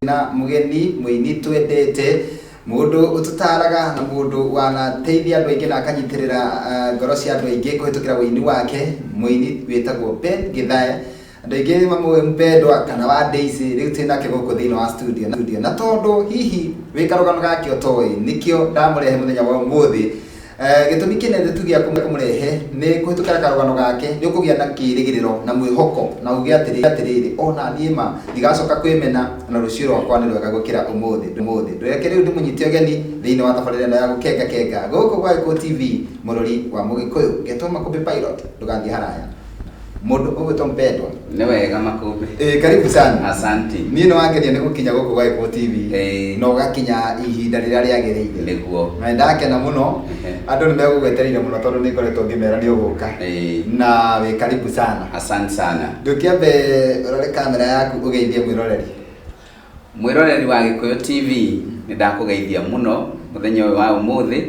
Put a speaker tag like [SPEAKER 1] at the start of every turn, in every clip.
[SPEAKER 1] Na mũgeni mũini twendete, mũndũ ũtũtaraga na mũndũ wanateithia andũ aingĩ na akanyitĩrĩra ngoro cia andũ aingĩ kũhĩtũkĩra ũini wake, mũini wĩtagwo Ben Githae. Andũ aingĩ mamũĩ mpendwa kana wa Daisy. Rĩu twĩ nake gũkũ thĩinĩ wa studio na tondũ hihi wĩ karũgano gake ũtoĩ, nĩkĩo ndamũrehe mũthenya wa ũmũthĩ. Gĩtũmi kĩnene tu gĩa kũmũrehe nĩ kũhĩtũkĩra karũgano gake nĩ ũkũgĩa na kĩĩrĩgĩrĩro na mwĩhoko na uge atĩrĩrĩ, ona niĩ ma ndigacoka kwĩmena na rũciũ rwakwa nĩ rwega gũkĩra ũmũthĩ. Ũmũthĩ ndũreke rĩu ndĩmũnyite ũgeni thĩinĩ wa tabarĩra ĩno ya Gũkenga Kenga gũkũ gwa Gĩkũyũ TV, mũrori wa Mũgĩkũyũ. Ngetwo Makũmbĩ Pilot, ndũgathiĩ haraya. Mũndũ ũgwĩtwo mpendwa.
[SPEAKER 2] Nĩ wega, Makũmbĩ.
[SPEAKER 1] Ĩĩ, karibu sana.
[SPEAKER 2] Asanti.
[SPEAKER 1] Niĩ nĩ wangenia nĩ gũkinya gũkũ gwa Gĩkũyũ TV
[SPEAKER 2] Ĩĩ.
[SPEAKER 1] na ũgakinya ihinda rĩrĩa rĩagĩrĩire.
[SPEAKER 2] Nĩguo.
[SPEAKER 1] Na ndakena mũno. Andũ nĩ megũgwetereire mũno tondũ nĩ ngoretwo ngĩmera nĩ ũgũka. Na wĩ karibu sana.
[SPEAKER 2] Asante sana.
[SPEAKER 1] Ndũkĩambe ũrore kamera yaku ũgeithie mwĩroreri.
[SPEAKER 2] Mwĩroreri wa Gĩkũyũ TV, nĩ ndakũgeithia mũno mũthenya ũyũ wa ũmũthĩ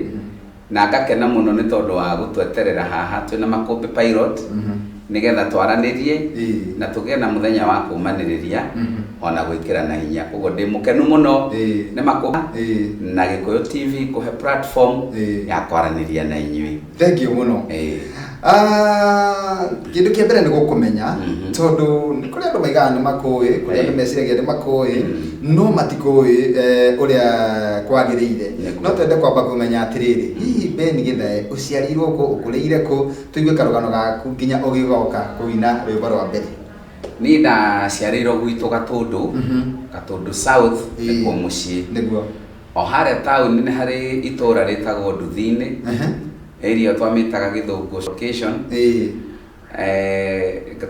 [SPEAKER 2] na ngakena mũno nĩ tondũ wa gũtweterera haha twĩna Makũmbĩ Pilot nĩgetha twaranĩrie na tũgĩe na mũthenya wa kũmanĩrĩria ona gwĩkĩrana hinya. Koguo ndĩ mũkenu mũno nĩ Makũmbĩ na Gĩkũyũ TV kũhe platform ya kwaranĩria na inyuĩ.
[SPEAKER 1] Thank you mũno. Ah, kĩndũ kĩa mbere nĩ gũkũmenya, tondũ nĩ kũrĩ andũ maigaga nĩ makũĩ, kũrĩ andũ meciragia nĩ makũĩ, no matikũĩ ũrĩa kwagĩrĩire. No twende kwamba kũmenya atĩrĩrĩ, hihi Ben Githae ũciarĩirwo kũ, ũkũrĩire kũ, tũigue karũgano gaku nginya ũgĩgoka kũina rwĩmbo rwa mbere.
[SPEAKER 2] Niĩ ndaciarĩirwo gwitũ Gatũndũ, Gatũndũ South nĩkuo mũciĩ. O harĩa taũni nĩ harĩ itũũra rĩtagwo Nduthi-inĩ, area twamĩtaga Gĩthũngũ location.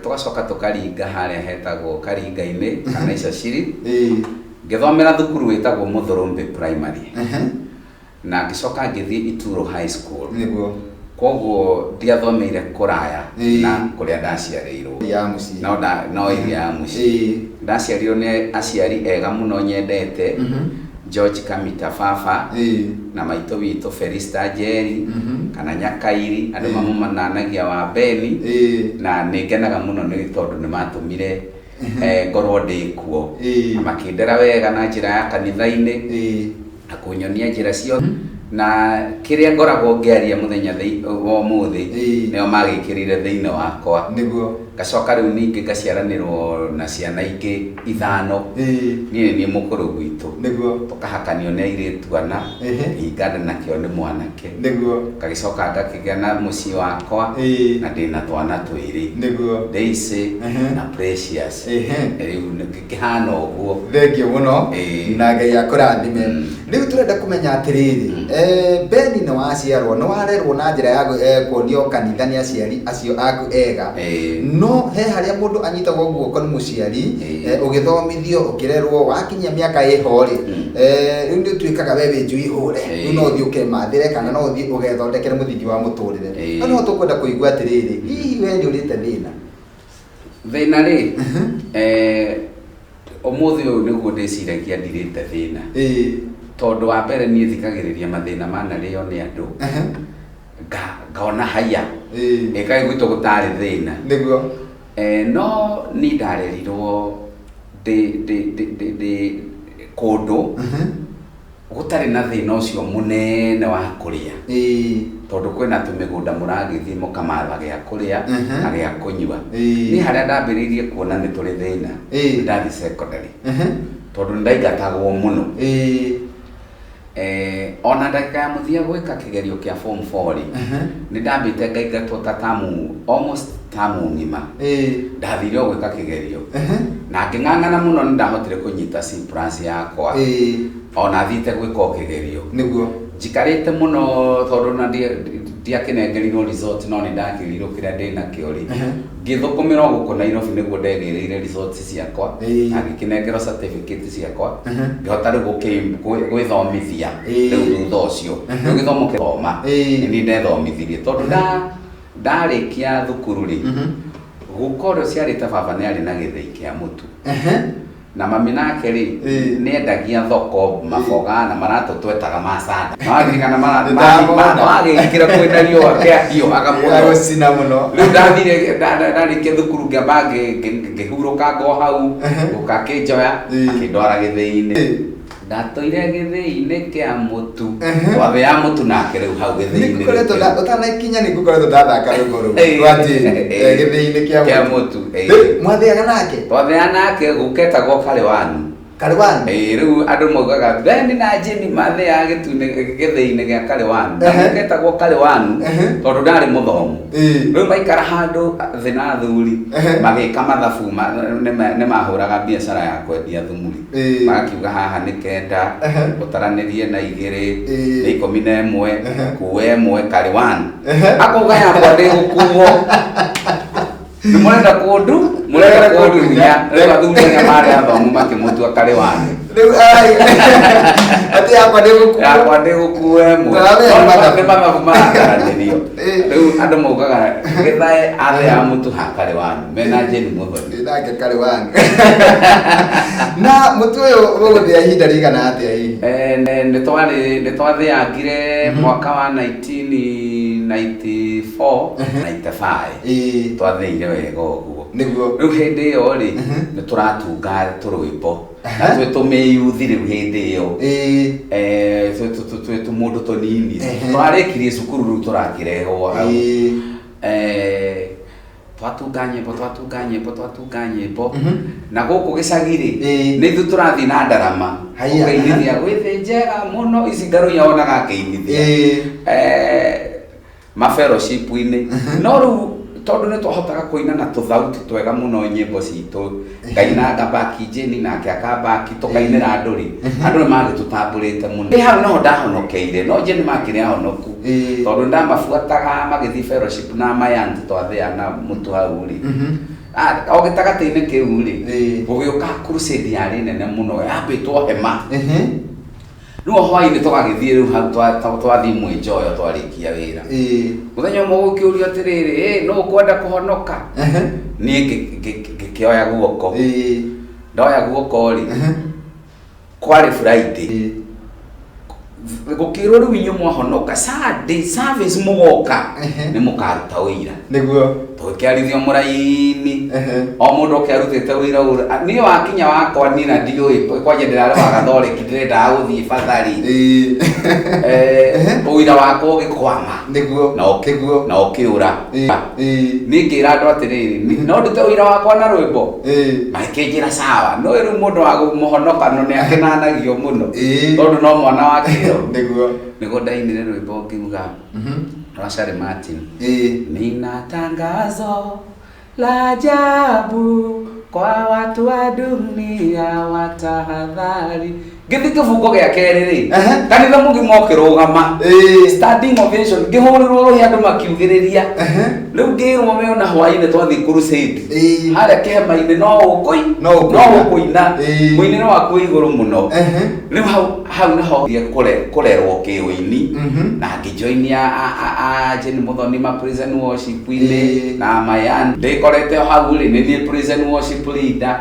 [SPEAKER 2] Tũgacoka tũkaringa harĩa hetagwo Karinga-inĩ kana Icaciri. Ngĩthomera thukuru wĩtagwo Mũthũrũmbĩ Primary. Na ngĩcoka ngĩthiĩ Ituro High School. Koguo ndiathomeire kũraya na kũrĩa ndaciarĩirwo.
[SPEAKER 1] Ya mũciĩ.
[SPEAKER 2] No nda, no area ya mũciĩ. Ndaciarirwo nĩ aciari ega mũno nyendete, George Kamita baba na maitũ witũ Felista Njeri kana Nyakairi, andũ mamũmananagia wa Beni, na nĩ ngenaga mũno nĩ tondũ nĩ matũmire ngorwo ndĩ kuo. Na makĩndera wega na njĩra ya kanitha-inĩ na kũnyonia njĩra ciothe na kĩrĩa ngoragwo ngĩaria mũthenya wa ũmũthĩ nĩo magĩkĩrire thĩinĩ wakwa. Ngacoka rĩu ningĩ ngaciaranĩrwo na ciana ingĩ ithano. Niĩ nĩ niĩ mũkũrũ gwitũ. Tũkahakanio nĩ airĩtu ana, kĩhinganda nakĩo nĩ mwanake. Ngagĩcoka ngakĩgĩa na mũciĩ wakwa na ndĩna twana twĩrĩ. Daisy na Precious. Rĩu ngĩkĩhana ũguo.
[SPEAKER 1] Thengiũ mũno na Ngai akũrathime. Rĩu tũrenda kũmenya atĩrĩrĩ, Beni nĩ waciarwo, nĩ warerwo na njĩra ya kuonio kanitha nĩ aciari acio aku ega. No he harĩa mũndũ anyitagwo guoko nĩ mũciari, ũgĩthomithio, ũkĩrerwo, wakinyia mĩaka ĩho rĩ, rĩu nĩ ũtuĩkaga we wĩ njui hũre. Rĩu no ũthiĩ ũkemathĩre kana no ũthiĩ ũgethondekere mũthingi wa mũtũrĩre. No no tũkwenda kũigua atĩrĩrĩ, hihi we nĩ ũrĩte thĩna?
[SPEAKER 2] Thĩna rĩ, ũmũthĩ ũyũ nĩguo ndĩciragia ndirĩte thĩna. Tondũ wa mbere niĩ thikagĩrĩria mathĩna manarĩo nĩ andũ, ngona haiya, ĩkaĩ gwitũ gũtarĩ thĩna. No niĩ ndarerirwo ndĩ kũndũ gũtarĩ na thĩna ũcio mũnene wa kũrĩa. Tondũ kwĩna tũmĩgũnda mũragĩthiĩ mũkamatha gĩa kũrĩa na gĩa kũnyua. Niĩ harĩa ndambĩrĩirie kuona nĩ tũrĩ thĩna, nĩ ndathiĩ secondary. Tondũ nĩ ndaingatagwo mũno. Ona ndagĩka ya mũthia gwĩka kĩgerio kĩa form 4 rĩ, nĩ ndambĩte ngaingatwo ta tamu, almost tamu ng'ima. Ndathire o gwĩka kĩgerio. Na ngĩng'ang'ana mũno nĩ ndahotire kũnyita C plus yakwa. Ona thiĩte gwĩka o kĩgerio. Njikarĩte mũno tondũ na ndiakĩnengerirwo result, no nĩ ndakĩrirwo kĩrĩa ndĩnakĩo rĩ. Ngĩthũkũmĩra o gũkũ Nairobi nĩguo ndegĩrĩire results ciakwa na ngĩkĩnengerwo certificate ciakwa, ngĩhota rĩu gwĩthomithia rĩu thutha ũcio. Rĩu gĩthomo kĩthoma nĩ niĩ ndethomithirie tondũ ndarĩkia thukuru rĩ, guka ũrĩa ũciarĩte baba nĩ arĩ na gĩthĩi kĩa mũtu. Na mami nake rĩ, nĩendagia thoko maboga na maratũ twetaga macanda. Nĩwaririkana maratũ
[SPEAKER 1] Nĩndamona.
[SPEAKER 2] wagĩkĩra kwĩna riũa kĩahiũhaga mũno.
[SPEAKER 1] Agũcina mũno.
[SPEAKER 2] Rĩu ndathire ndarĩkia thukuru ngĩamba ngĩhurũka ngo hau, gũka akĩnjoya akĩndwara gĩthĩi-inĩ. Ndatũire gĩthĩi-inĩ kĩa mũtu. Twathĩa mũtu nake rĩu hau gĩthĩi-inĩ.
[SPEAKER 1] Nĩngũkoretwo ũtanakinya nĩngũkoretwo ndathaka rwĩmbo rũu rwa Jane, gĩthĩi-inĩ kĩa
[SPEAKER 2] Kĩa mũtu.
[SPEAKER 1] Rĩu mwathĩaga nake?
[SPEAKER 2] Twathĩa nake gũketagwo Karĩwani.
[SPEAKER 1] Karĩwani?
[SPEAKER 2] Ĩĩ, rĩu andũ maugaga Ben na Jane mathĩaga gĩthĩi-inĩ gĩa Karĩwani. Na gũketagwo Karĩwani tondũ ndarĩ mũthomu. Rĩu maikara handũ thĩ na athuri magĩka mathabu nĩmahũraga biacara ya kwendia thumuri. Magakiuga haha nĩ 9 ũtaranĩrie na 2 nĩ 11 kuua 1 Karĩwani. Akauga yakwa ndĩgũkuo. Nĩ mũrenda kũndu, mũrenda kũndunya. Rĩu athuri arĩa marĩ athomu makĩmũtua Karĩwani.
[SPEAKER 1] Rĩu ai. Atĩ yakwa ndĩgũkuo.
[SPEAKER 2] Yakwa ndĩgũkuo ĩmwe.
[SPEAKER 1] Ndũramenya nĩ mathabu.
[SPEAKER 2] Nĩ mathabu marataranĩrio. Rĩu andũ maugaga gĩthae athĩa mũtu ha Karĩwani. Mena Jane Muthoni.
[SPEAKER 1] Ndĩ nake Karĩwani. Na mũtu ũyũ ũgũthĩa ihinda rĩigana atĩa hihi?
[SPEAKER 2] Nĩ twathĩangire mwaka wa 1994, 95. Twathĩire wega ũguo.
[SPEAKER 1] Nĩguo.
[SPEAKER 2] Rĩu hĩndĩ ĩyo rĩ, nĩ tũratunga tũrwĩmbo. Na twĩ tũmĩyuthi rĩu hĩndĩ ĩyo. Twĩ tũmũndũ tũnini. Tũrarĩkirie cukuru rĩu tũrakĩrehwo hau. Twatunga nyĩmbo, twatunga nyĩmbo, twatunga nyĩmbo. Na gũkũ gĩcagi rĩ, nĩ ithuĩ tũrathiĩ na ndarama. Ũkainithia gwĩ thĩ njega mũno, ici ngarũiya wonaga akĩinithia. Mafellowship-inĩ. No rĩu tondũ nĩ twahotaga kũina na tũthauti twega mũno nyĩmbo citũ, ngaina ngabaki Jane nake akabaki, tũkainĩra andũ rĩ, andũ nĩ magĩtũtambũrĩte mũno. Ndĩ hau noho ndahonokeire, no Jane makĩrĩ ahonoku. Tondũ ndamabuataga magĩthiĩ fellowship na Mayanti twathĩa na mũtu hau rĩ. O gĩtagatĩ-inĩ kĩu rĩ, gũgĩũka crusade yarĩ nene mũno, yambĩtwo hema. Rĩu o hwaĩ-inĩ tũgagĩthiĩ rĩu hau twathiĩ mwĩnjoyo twarĩkia wĩra. Mũthenya ũmwe gũkĩũrio atĩrĩrĩ, nũ ũkwenda kũhonoka? Niĩ ngĩkĩoya guoko. Ndoya guoko rĩ, kwarĩ Friday. Gũkĩrwo rĩu inyuĩ mwahonoka, Sunday service mũgoka, nĩ mũkaruta ũira.
[SPEAKER 1] Nĩguo.
[SPEAKER 2] Tũgĩkĩarithio mũraini. O mũndũ oke arutĩte ũira ũrĩa. Niĩ wakinya wakwa niĩ na ndiũĩ, kwanja ndĩrarĩ wa Gathoreki, ndĩrendaga gũthiĩ bathari. Ũira wakwa ũgĩkwama.
[SPEAKER 1] Nĩguo.
[SPEAKER 2] Na
[SPEAKER 1] Nĩguo.
[SPEAKER 2] ũkĩũra. Niĩ ngĩra andũ atĩrĩrĩ, no ndute ũira wakwa na rwĩmbo? Magĩkĩnjĩra sawa. No rĩu mũndũ wa mũhonokano nĩ akenanagio mũno. Tondũ no mwana wa kĩo.
[SPEAKER 1] Nĩguo.
[SPEAKER 2] Nĩguo ndainire rwĩmbo ngiuga. Rwa Shari Martin. Nina tangazo la ajabu kwa watu wa dunia watahadhari. Ngĩthiĩ kĩbungo gĩa kerĩ rĩ, kanitha mũgima ũkĩrũgama. Standing ovation, ngĩhũrĩrwo rũhĩ andũ makiugĩrĩria. Rĩu ngĩrwo we ona hwaĩ-inĩ twathiĩ crusade. Harĩa kĩhema-inĩ no
[SPEAKER 1] No ũkũina.
[SPEAKER 2] no ũkũina. Mũinĩre waku wĩ igũrũ mũno. Rĩu hau nĩho kũrerwo kĩũini. Na ngĩjoinia a Jane Muthoni ma praise and worship-inĩ na Mayan. Ndĩkorete o hau rĩ, nĩ niĩ praise and worship leader.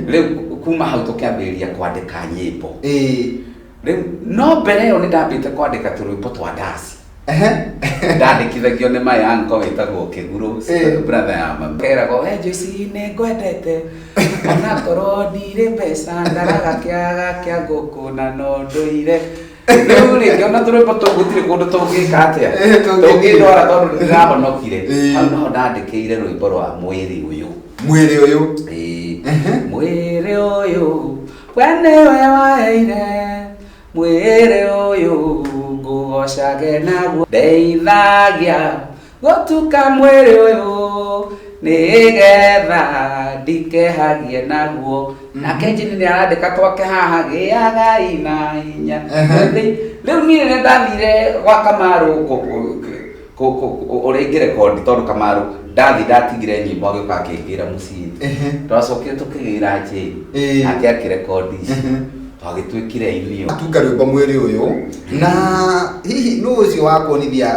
[SPEAKER 2] Rĩu kuma hau tũkĩambĩrĩria kwandĩka nyĩmbo. Rĩu no mbere ĩyo nĩ ndambĩte kwandĩka tũrwĩmbo twa ndaci. Ndandĩkithagio nĩ my uncle wĩtagwo Kĩgurũ, brother ya mami. Keragwo, we Joyce nĩ ngwendete, onakorwo ndirĩ mbeca, ndaraga kĩaga kĩa ngũkũ na no ndũire. Rĩu rĩ, ngĩona tũrwĩmbo tũu gũtirĩ kũndũ tũngĩka atĩa?
[SPEAKER 1] Tũngĩthiĩ.
[SPEAKER 2] Tũngĩndwara tondũ nĩ ndĩrahonokire. Hau noho ndandĩkĩire rwĩmbo rwa mwĩrĩ ũyũ.
[SPEAKER 1] Mwĩrĩ ũyũ.
[SPEAKER 2] Mwĩrĩ ũyũ, we nĩwe waheire. Mwĩrĩ ũyũ ngũgocage naguo. Ndeithagia gũtuka mwĩrĩ ũyũ nĩgetha ndikehagie naguo. Nake Jane nĩ arandĩka twake haha, gĩagai na hinya. Rĩu niĩ rĩrĩa ndathire gwa Kamaru ũrĩa ingĩrekondi tondũ Kamaru ndathi ndatigire nyĩmbo agĩũka akĩngĩra mũciĩ. Twacokire tũkĩgĩra Jane. Nake akĩrekondi ici. Twagĩtuĩkire inio.
[SPEAKER 1] Tunga rwĩmbo mwĩrĩ ũyũ. Na hihi nũ ũcio wakuonithia,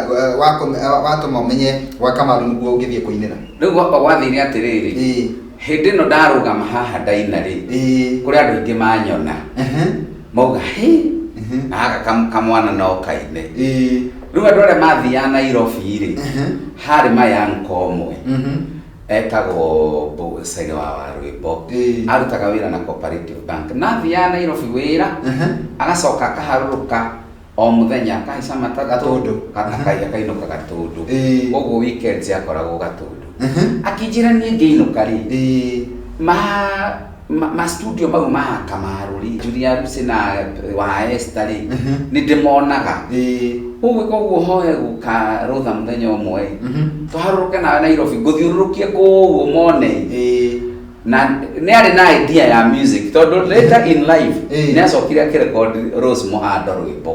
[SPEAKER 1] watũma ũmenye gwa Kamaru nĩguo ũngĩthiĩ kũinĩra?
[SPEAKER 2] Rĩu gwakwa gwathire atĩrĩrĩ. Hĩndĩ ĩno ndarũgama haha ndaina rĩ, kũrĩ andũ aingĩ manyona, mauga hĩ, na gaka kamwana no kaine. Rĩu andũ arĩa mathiaga Nairobi rĩ, harĩ mayanko ũmwe etagwo Cege wa Warwĩmbo, arutaga wĩra na Cooperative Bank, na athiaga Nairobi wĩra, agacoka akaharũrũka o mũthenya akahaica matatũ.
[SPEAKER 1] Gatũndũ.
[SPEAKER 2] Akainũka Gatũndũ. Koguo weekends akoragwo Gatũndũ. Akĩnjĩra niĩ ngĩinũka rĩ, ma studio mau ma Kamaru rĩ, Julia Lucy na wa Esther rĩ, nĩ ndĩmonaga. Ũguo koguo hoe gũka rũtha mũthenya ũmwe, tũharũrũke nawe Nairobi, ngũthiũrũrũkie kũu ũmone. Na nĩ arĩ na idea ya music, tondũ later in life nĩ acokire akĩrecord Rose Muhando rwĩmbo.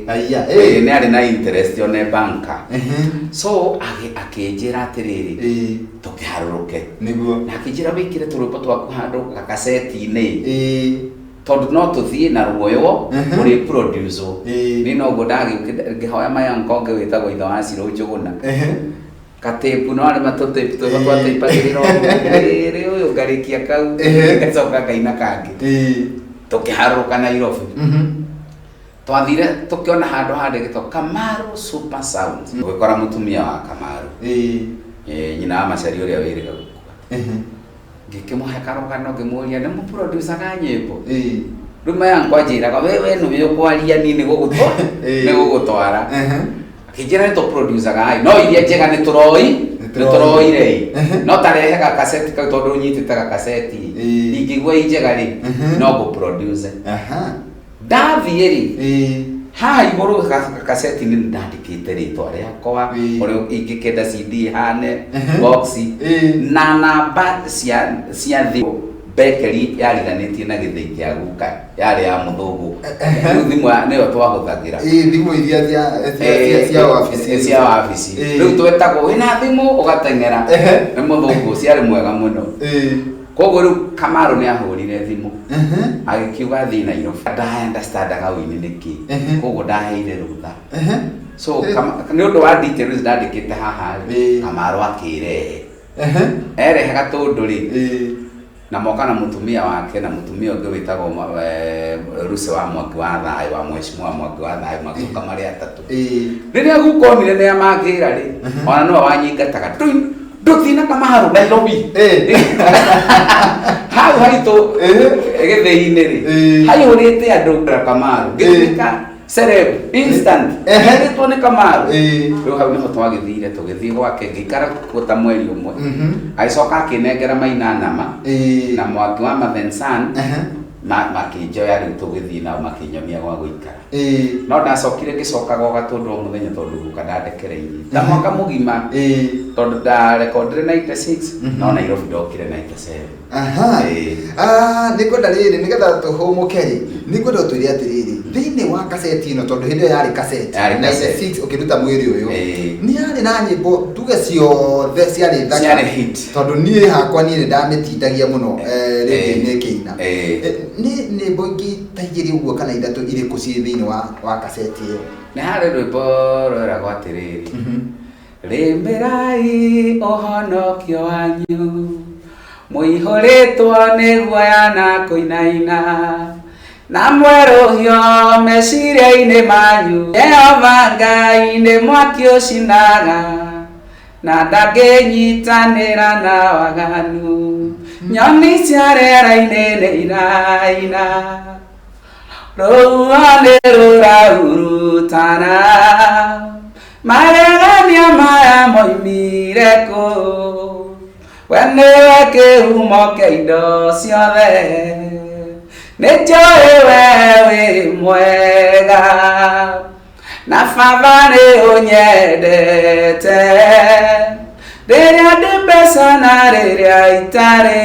[SPEAKER 1] Aya.
[SPEAKER 2] Nĩ arĩ na interest one banka. So akĩnjĩra atĩrĩrĩ, tũkĩharũrũke.
[SPEAKER 1] Nĩguo.
[SPEAKER 2] Na akĩnjĩra wĩkĩre tũrwĩmbo twaku handũ gakaceti-inĩ, tondũ no tũthiĩ na ruoywo ũrĩ produce. Niĩ noguo ndagĩũkĩra ngĩhoya mayanko ũngĩ wĩtagwo ithe wa Cirũ Njũgũna, katĩpu, no arĩ matũtĩpu twĩho twatĩpagĩrĩra rĩrĩ ũyũ, ngarĩkia kau, ngacoka ngaina kangĩ. Tũkĩharũrũka Nairobi, twathire tũkĩona handũ handĩkĩtwo Kamaru Super Sound, tũgĩkora mũtumia wa Kamaru, nyina wa Macari ũrĩa wĩrĩga gũkua. Ngĩkĩmũhe karũgano, ngĩmũria nĩ mũproducaga nyĩmbo. Rĩu maya ngwanjĩraga we nĩwe ũkwaria, niĩ nĩ gũgũtwara. Akĩnjĩra nĩ tũproducaga, no iria njega nĩ tũroi, nĩ tũroire ĩ, no tarehe gakaseti kau, tondũ ũnyitĩte gakaseti, ingĩigua i njega rĩ, no ngũproduce. Ndathiĩ rĩ, haha igũrũ kaseti-inĩ nĩ ndandĩkĩte rĩtwa rĩakwa, ũrĩa ingĩkenda CD ĩhane, box, na namba cia thimũ. Bakery yariganĩtie na gĩthĩi kĩa guka yarĩ ya mũthũngũ. Rĩu thimũ nĩyo twahũthagĩra.
[SPEAKER 1] Thimũ iria cia wabici.
[SPEAKER 2] Cia wabici. Rĩu twetagwo wĩna thimũ ũgateng'era. Nĩ mũthũngũ ciarĩ mwega mũno. Koguo rĩu Kamaru nĩ ahũrire thimũ, agĩkiuga thiĩ Nairobi. Ndaunderstandaga ũini nĩkĩ, koguo ndaheire rũtha. So nĩ ũndũ wa details ndandĩkĩte haha rĩ, Kamaru akĩrehe, erehe Gatũndũ rĩ, na moka na mũtumia wake na mũtumia ũngĩ wĩtagwo Lucy wa Mwangi wa Thayũ, wa Mheshimiwa Mwangi wa Thayũ, magĩũka marĩ atatũ. Rĩrĩa guka onire nĩ amangĩra rĩ, ona nĩwe wanyingataga, ndũthiĩ na Kamaru Nairobi. Hau haitũ gĩthĩi-inĩ rĩ, haihũrĩte andũ na Kamaru, ngĩtuĩka celeb instant, ngĩrĩtwo nĩ Kamaru. Rĩu hau nĩho twagĩthire, tũgĩthiĩ gwake, ngĩikara kuo ta mweri ũmwe. Agĩcoka akĩnengera Maina Nama na Mwangi wa Mathensan, makĩnjoya. Rĩu tũgĩthiĩ nao, makĩnyonia gwa gũikara. No ndacokire ngĩcokaga o Gatũndũ o mũthenya, tondũ guka ndandekereirie ta mwaka mũgima, tondũ ndarekondire 96, no Nairobi ndokire 97.
[SPEAKER 1] Aha. Ah, nĩ ngwenda rĩrĩ, nĩgetha tũhũmũke rĩ, nĩ ngwenda ũtwĩre atĩrĩrĩ, thĩinĩ wa kaseti ĩno, tondũ hĩndĩ ĩyo yarĩ kaseti,
[SPEAKER 2] Yarĩ kaseti.
[SPEAKER 1] 96 ũkĩruta mwĩrĩ ũyũ, nĩ yarĩ na nyĩmbo tuge ciothe ciarĩ thaka.
[SPEAKER 2] Ciarĩ hit.
[SPEAKER 1] Tondũ niĩ hakwa, niĩ nĩ ndamĩtindagia mũno rĩndiũ-inĩ ĩkĩina. Nĩ nyĩmbo ingĩ ta igĩrĩ ũguo kana ithatũ irĩkũ ciĩ thĩinĩ wa kaseti ĩyo?
[SPEAKER 2] Nĩ harĩ rwĩmbo rweragwo atĩrĩrĩ, rĩmbĩrai ũhonokio wanyu mũihũrĩtwo nĩ guoya na kũinaina na mwerũhio meciria-inĩ manyu. Jehova Ngai nĩ mwaki ũcinaga na ndangĩnyitanĩra na waganu. Nyoni cia rĩera-inĩ nĩ iraina, rũhuho nĩ rũrahurutana. Magegania maya moimire kũ? We nĩwe kĩhumo kĩa indo ciothe. Nĩ njũĩ we wĩ mwega na baba nĩ ũnyendete, rĩrĩa ndĩ mbeca na rĩrĩa itarĩ,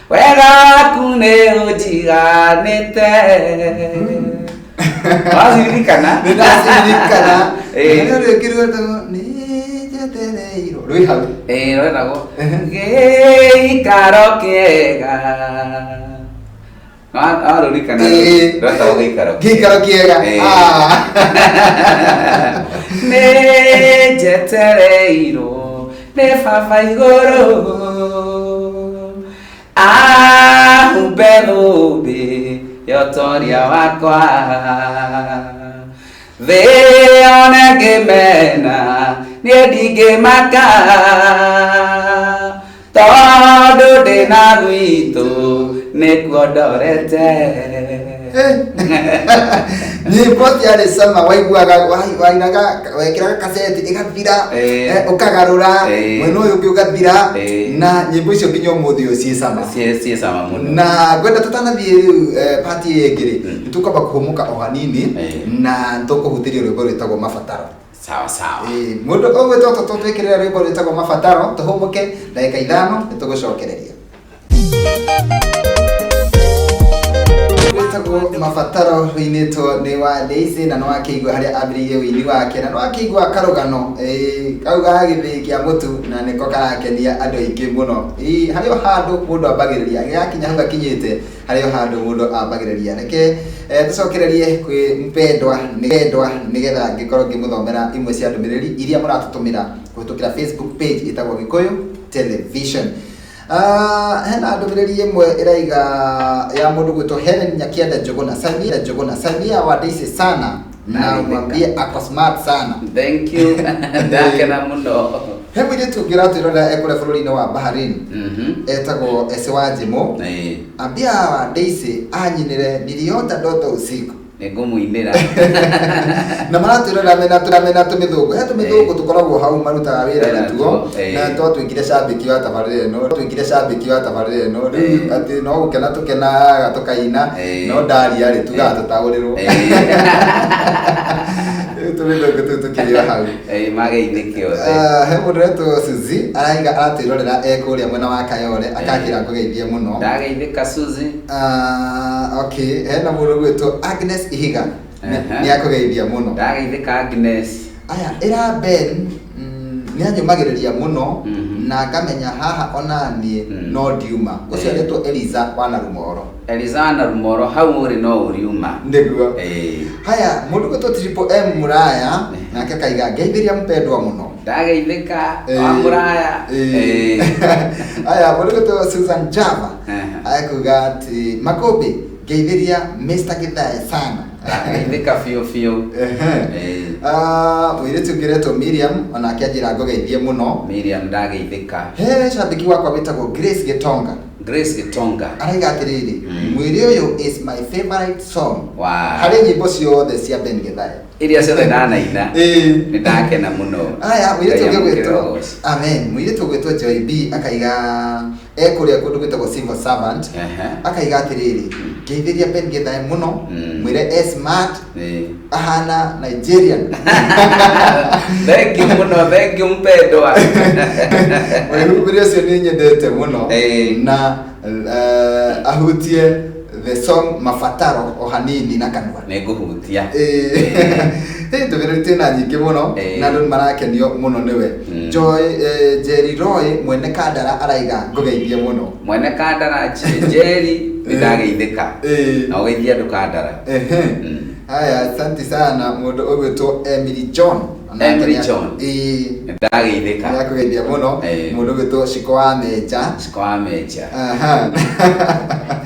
[SPEAKER 2] wega waku nĩ ũnjiganĩte. Waciririkana?
[SPEAKER 1] Nĩ ndaciririkana. Nĩ rwĩngĩ rwetagwo nĩ njetereirwo rwĩ hau.
[SPEAKER 2] Ĩĩ, rwetagwo gĩikaro kĩega. Warũririkana?
[SPEAKER 1] Ĩĩ.
[SPEAKER 2] Rwetagwo gĩikaro.
[SPEAKER 1] Gĩikaro kĩega.
[SPEAKER 2] Nĩ njetereirwo. Nĩ baba igũrũ ahumbe thũmbĩ ya ũtoria wakwa thĩ yone ngĩmena niĩ ndingĩmaka tondũ ndĩna gwitũ nĩkuo ndorete.
[SPEAKER 1] Nyĩmbo ciarĩ cama, waiguaga wainaga wekĩraga kaseti ĩgathira, ũkagarũra mwena ũyũ ũngĩ ũgathira, na nyĩmbo icio nginya ũmũthĩ ũyũ ciĩ cama.
[SPEAKER 2] Ciĩ cama mũno.
[SPEAKER 1] Na ngwenda tũtanathiĩ rĩu part ĩyo ĩngĩ rĩ, nĩ tũkwamba kũhũmũka o hanini na tũkũhutĩria rwĩmbo rwĩtagwo Mabataro.
[SPEAKER 2] Sawa sawa.
[SPEAKER 1] Mũndũ ũgwĩtwo tũtwĩkĩrĩra rwĩmbo rwĩtagwo Mabataro, tũhũmũke ndagĩka 5 nĩ tũgũcokereria. Rwĩtagwo Mabataro rũinĩtwo nĩ wa Daisy, na nĩwakĩigua harĩa ambĩrĩirie ũini wake, na nĩwakĩigua karũgano kau ga gĩthĩi kĩa mũtu, na nĩko karakenia andũ aingĩ mũno. Harĩ o handũ mũndũ ambagĩrĩria, gĩgakinya hau gakinyĩte, harĩ o handũ mũndũ ambagĩrĩria. Reke tũcokererie kwĩ mpendwa nĩgetha ngĩkorwo ngĩmũthomera imwe cia ndũmĩrĩri iria mũratũtũmĩra kũhĩtũkĩra Facebook page ĩtagwo Gĩkũyũ Television. Hena ndũmĩrĩri ĩmwe ĩraiga ya mũndũ gwĩtwo Helen Nyakianda Njũgũna. Salimia Njũgũna, salimia wa Daisy sana na mwambie ako smart sana.
[SPEAKER 2] Thank you. Ndakena mũno.
[SPEAKER 1] He mũirĩtu ũngĩ ũratwĩrorera ekũrĩa bũrũri-inĩ wa Bahrain, etagwo Ese wa Njimũ. Ambia wa Daisy anyinĩre niliota ndoto usiku.
[SPEAKER 2] Nĩngũmũinĩra.
[SPEAKER 1] Na maratwĩrorera mena tũmĩthũngũ. He tũmĩthũngũ tũkoragwo hau marutaga wĩra natuo, na twatuĩkire cambĩki wa tabarĩra ĩno, twatuĩkire cambĩki wa tabarĩra ĩno. Rĩu atĩ no gũkena tũkenaga tũkaina, no ndaria rĩ tugaga tũtaũrĩrwo. Rĩu tũmĩthũngũ tũu tũkĩrĩ o hau.
[SPEAKER 2] Mageithĩke othe.
[SPEAKER 1] He mũndũ ũretwo Suzy araiga aratwĩrorera e kũrĩa mwena wa Kayole, akanjĩra ngũgeithie mũno.
[SPEAKER 2] Ndageithĩka Suzy.
[SPEAKER 1] Okay, hena mũndũ ũgwĩtwo Agnes Ihiga nĩ akũgeithia mũno.
[SPEAKER 2] Ndageithĩka Agnes.
[SPEAKER 1] Aya, ĩra Ben nĩ anyũmagĩrĩria mũno na ngamenya haha ona niĩ no ndiuma. Ũcio aretwo Eliza wa Narumoro.
[SPEAKER 2] Eliza wa Narumoro, hau ũrĩ no ũriuma.
[SPEAKER 1] Nĩguo. Haya, mũndũ ũgwĩtwo Triple M Mũraya nake akaiga ngeithĩria mpendwa mũno.
[SPEAKER 2] Ndageithĩka wa Mũraya.
[SPEAKER 1] Haya, mũndũ ũgwĩtwo Susan Java akuga atĩ Makũmbĩ ngeithĩria Mr. Githae sana.
[SPEAKER 2] Ndageithĩka biũ biũ.
[SPEAKER 1] Mũirĩtu ũngĩ ũretwo Miriam onake anjĩra ngũgeithie mũno.
[SPEAKER 2] Miriam ndageithĩka.
[SPEAKER 1] He cambĩki wakwa wĩtagwo Grace Gĩtonga.
[SPEAKER 2] Grace Gĩtonga
[SPEAKER 1] araiga atĩrĩrĩ, mwĩrĩ ũyũ is my favorite song. Harĩ nyĩmbo ciothe cia Ben Githae
[SPEAKER 2] iria ciothe ndanaina, nĩ ndakena mũno.
[SPEAKER 1] Aya, mũirĩtu ũngĩ ũgwĩtwo amen, mũirĩtu ũgwĩtwo Joy B akaiga ekũrĩa kũndũ gwĩtagwo Civil Servant, akaiga atĩrĩrĩ, ngeithĩria Ben Githae mũno, mwĩre e smart, ahana Nigerian.
[SPEAKER 2] Thank you mũno, thank you mpendwa.
[SPEAKER 1] Mwĩhumbĩre ũcio nĩ nyendete mũno, na ahutie the song Mabataro o hanini na kanua.
[SPEAKER 2] Nĩ ngũhutia.
[SPEAKER 1] Ndũmĩrĩri twĩna nyingĩ mũno, na andũ nĩ marakenio mũno nĩwe. Joy Jerry Roy mwene Kandara araiga ngũgeithie mũno.
[SPEAKER 2] Mwene Kandara Jerry, nĩ ndageithĩka. Na ũgeithie andũ Kandara.
[SPEAKER 1] Haya, asante sana mũndũ ũgwĩtwo Emily John.
[SPEAKER 2] Emily John. Ndageithĩka.
[SPEAKER 1] Nĩ akũgeithia mũno. Mũndũ ũgwĩtwo Shiko wa Menja.
[SPEAKER 2] Shiko wa Menja.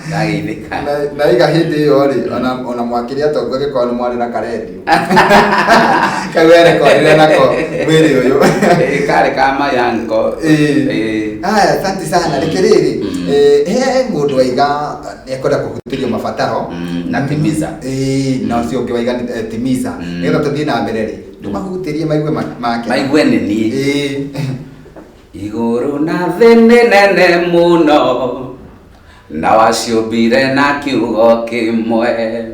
[SPEAKER 2] Ndageithĩka.
[SPEAKER 1] Na iga hĩndĩ ĩyo rĩ, ona mwakĩrĩ atongoria gĩkorwo nĩ mwarĩ na karendio. Kau erekodire nako mwĩrĩ ũyũ.
[SPEAKER 2] Karĩ ka mayanko.
[SPEAKER 1] Haya, asante sana. Reke rĩrĩ, he mũndũ waiga nĩ ekwenda kũhutĩrio mabataro.
[SPEAKER 2] Na timiza.
[SPEAKER 1] Na ũcio ũngĩ waiga timiza. Nĩgetha tũthiĩ na mbere rĩ, ndũmahutĩrie maigue make.
[SPEAKER 2] Maigue nĩ niĩ. Igũrũ na thĩ nĩ nene mũno, na waciũmbire na kiugo kĩmwe.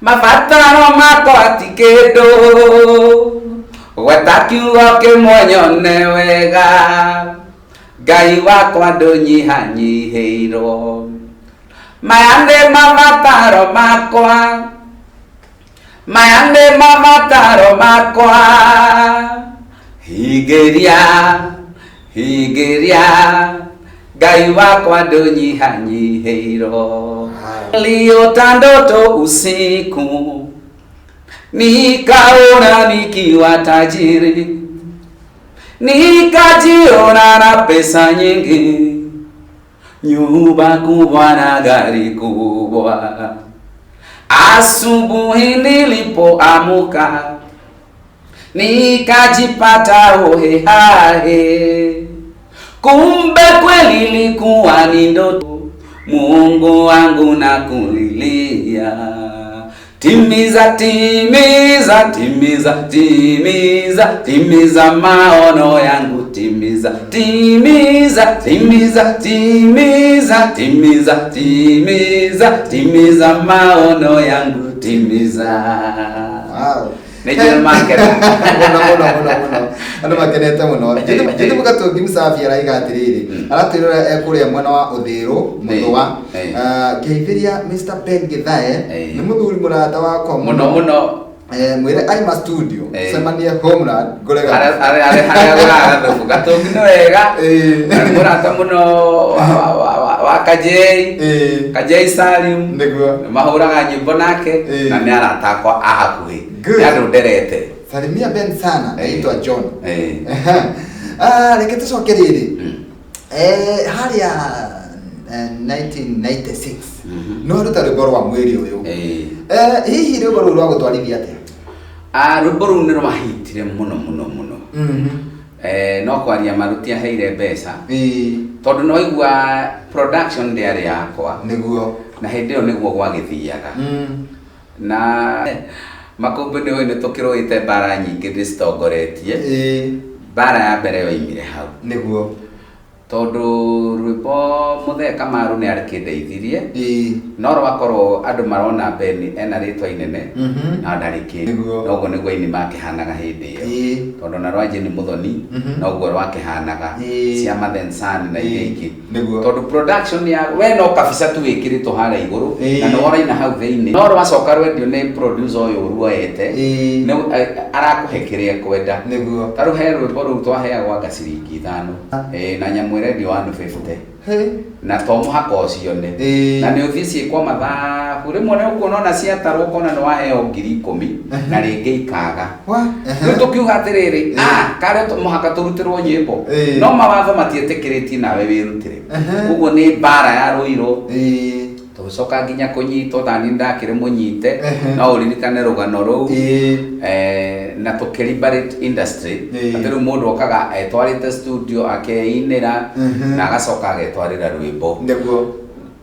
[SPEAKER 2] Mabataro makwa ti kĩndũ, gweta kiugo kĩmwe nyone wega. Ngai wakwa ndũnyihanyihĩirwo. Maya nĩ mabataro makwa, maya nĩ mabataro makwa. Hingĩria, hingĩria, Ngai wakwa ndũnyihanyihĩirwo. Niliota ndoto usiku, nikaona nikiwa tajiri. Nikajiona na pesa nyingi, nyumba kubwa na gari kubwa. Asubuhi nilipoamuka, nikajipata hohehahe. Kumbe kweli ilikuwa ni ndoto, Mungu wangu nakulilia. Timiza, timiza, timiza, timiza, timiza maono yangu, timiza, timiza, timiza, timiza, timiza, timiza, timiza maono yangu, timiza.
[SPEAKER 1] Wow.
[SPEAKER 2] Nĩ njũĩ makena.
[SPEAKER 1] Mũno mũno mũno mũno andũ makenete mũno. Njĩtĩ Mũgatũngi Mũsafi araiga atĩrĩrĩ, aratwĩrora e kũrĩa mwena wa Ũthĩrũ Mũthũa. Ngeithĩria Mr. Ben Githae, nĩ mũthuri mũrata wakwa
[SPEAKER 2] mũno mũno.
[SPEAKER 1] Mwĩre aima studio cemanie Homeland ngũre
[SPEAKER 2] harĩa harĩa agũraga gathubu. Gatũngi nĩ wega. Na nĩ mũrata mũno wa Kajei. Kajei Salim.
[SPEAKER 1] Nĩguo.
[SPEAKER 2] Nĩ mahũraga nyĩmbo nake na nĩ arata akwa a hakuhĩ.
[SPEAKER 1] Good.
[SPEAKER 2] Nĩ andũ nderete.
[SPEAKER 1] Salimia Ben sana, naitwa John. Reke tũcoke rĩrĩ. Harĩa 1996 no ruta rwĩmbo rwa mwĩrĩ ũyũ. Hihi rwĩmbo rũu rwa gũtwarithia atĩa?
[SPEAKER 2] Rwĩmbo rũu nĩ rwahitire mũno mũno mũno. No kwaria marutiaheire mbeca. Tondũ no igua production ndĩarĩ yakwa.
[SPEAKER 1] Nĩguo.
[SPEAKER 2] Na hĩndĩ ĩyo nĩguo gwagĩthiaga. Na makũmbĩ nĩ ũĩ nĩ tũkĩrũĩte mbara nyingĩ ndĩcitongoretie. Mbara ya mbere yoimire hau.
[SPEAKER 1] Nĩguo.
[SPEAKER 2] Tondũ rwĩmbo Mũthee Kamaru nĩ arĩkĩndeithirie. No rwakorwo andũ marona Ben ena rĩtwa inene na ndarĩ kĩndũ. Noguo nĩguo aini makĩhanaga hĩndĩ ĩyo. Tondũ na rwa Jane Muthoni noguo rwakĩhanaga. Cia Mathen San na iria ingĩ. Tondũ production ya we no kabisa tu wĩkĩrĩtwo harĩa igũrũ na nĩ ũraina hau thĩinĩ. No rwacoka rwendio nĩ producer ũyũ ruoete, nĩ arakũhe kĩrĩa ekwenda.
[SPEAKER 1] Nĩguo.
[SPEAKER 2] Ta rĩu he rwĩmbo rũu twaheagwo anga ciringi 5. Na nyamũ ĩrendio 150. Na to mũhaka ũcione. Na nĩ ũthiĩ ciĩkwo mathabu. Rĩmwe nĩ ũkuona ona ciatarwo ũkona nĩ waheo 10,000 na rĩngĩ ikaga. Rĩu tũkiuga atĩrĩrĩ, karĩ mũhaka tũrutĩrwo nyĩmbo. No mawatho matiĩtĩkĩrĩtie nawe wĩrutĩre. Koguo nĩ mbara ya rũirũ. Tũgĩcoka nginya kũnyitwo, tani ndakĩrĩ mũnyite, no ũririkane rũgano rũu. Na tũkĩ-liberate industry. Atĩ rĩu mũndũ okaga etwarĩte studio akeinĩra, na agacoka agetwarĩra rwĩmbo.
[SPEAKER 1] Nĩguo.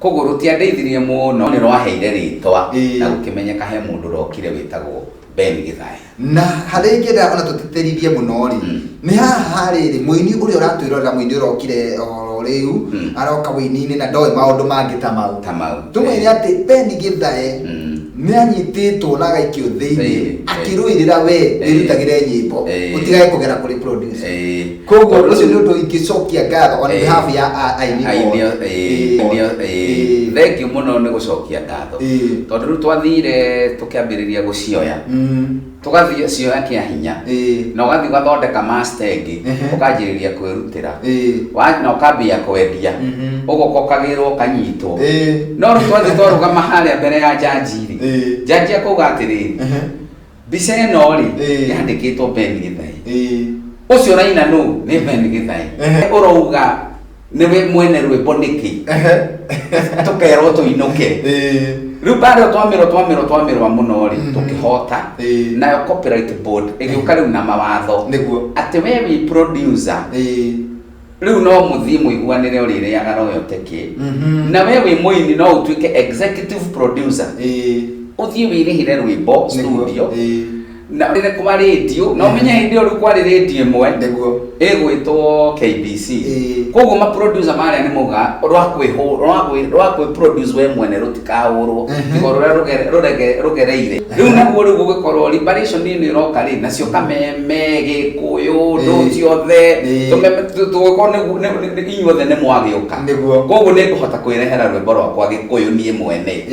[SPEAKER 2] Koguo rũtiandeithirie mũno, nĩ rwaheire rĩtwa, na gũkĩmenyeka he mũndũ ũrokire wĩtagwo Ben Githae.
[SPEAKER 1] Na harĩa ingĩenda ona tũtĩtĩrithie mũno rĩ, nĩ haha rĩrĩ mũini ũrĩa ũratwĩrorera, mũini ũrokire oro rĩu, aroka wĩini-inĩ na ndoĩ maũndũ mangĩ ta mau.
[SPEAKER 2] Ta mau.
[SPEAKER 1] Tũmwĩre atĩ Ben Githae nĩ anyitĩtwo na agaikio thĩinĩ, akĩrũĩrĩra we wĩrutagĩre nyĩmbo, ũtigage kũgera kũrĩ producer. Koguo ũcio nĩ ũndũ ingĩcokia ngatho on behalf ya aini othe.
[SPEAKER 2] Thank you mũno nĩ gũcokia ngatho. Tondũ rĩu twathire tũkĩambĩrĩria gũcioya. Tũgathiĩ cioya kĩa hinya. Na ũgathiĩ ũgathondeka master ĩngĩ, ũkanjĩrĩria kwĩrutĩra. Na ũkambia kwendia. Ũgoka ũkagĩrwo ũkanyitwo. No rĩu twathiĩ twarũgama harĩa mbere ya jaji rĩ, jaji akauga atĩrĩrĩ, mbica ĩno rĩ, yandĩkĩtwo Ben Githae. Ũcio ũraina nũ? Nĩ Ben Githae. Ũrauga nĩwe mwene rwĩmbo nĩkĩ? Tũkerwo tũinũke. Rĩu mbara ĩyo twamirwo, twamirwo, twamirwa mũno rĩ, tũkĩhota. Nayo copyright board ĩgĩũka rĩu na mawatho.
[SPEAKER 1] Nĩguo.
[SPEAKER 2] Atĩ we wĩ producer. Rĩu no mũthiĩ mũiguanĩre ũrĩrĩaga royalty kĩ. Na we wĩ mũini no ũtuĩke executive producer. Ũthiĩ wĩrĩhĩre rwĩmbo studio. Na rĩrĩa kwa radio, na ũmenye hĩndĩ ĩyo rĩu kwarĩ radio ĩmwe.
[SPEAKER 1] Nĩguo.
[SPEAKER 2] Ĩgwĩtwo KBC. Koguo ma producer marĩa nĩ mauga rwa kwĩ produce we mwene rũtikahũrwo. Tiga rũrĩa rũgereire. Rĩu naguo rĩu gũgĩkorwo liberation ĩno ĩroka rĩ, nacio kameme, Gĩkũyũ, ndũ ciothe, tũmeme, tũgĩkorwo inyuothe nĩ mwagĩũka.
[SPEAKER 1] Nĩguo.
[SPEAKER 2] Koguo nĩ ngũhota kwĩrehera rwĩmbo rwakwa Gĩkũyũ niĩ mwene.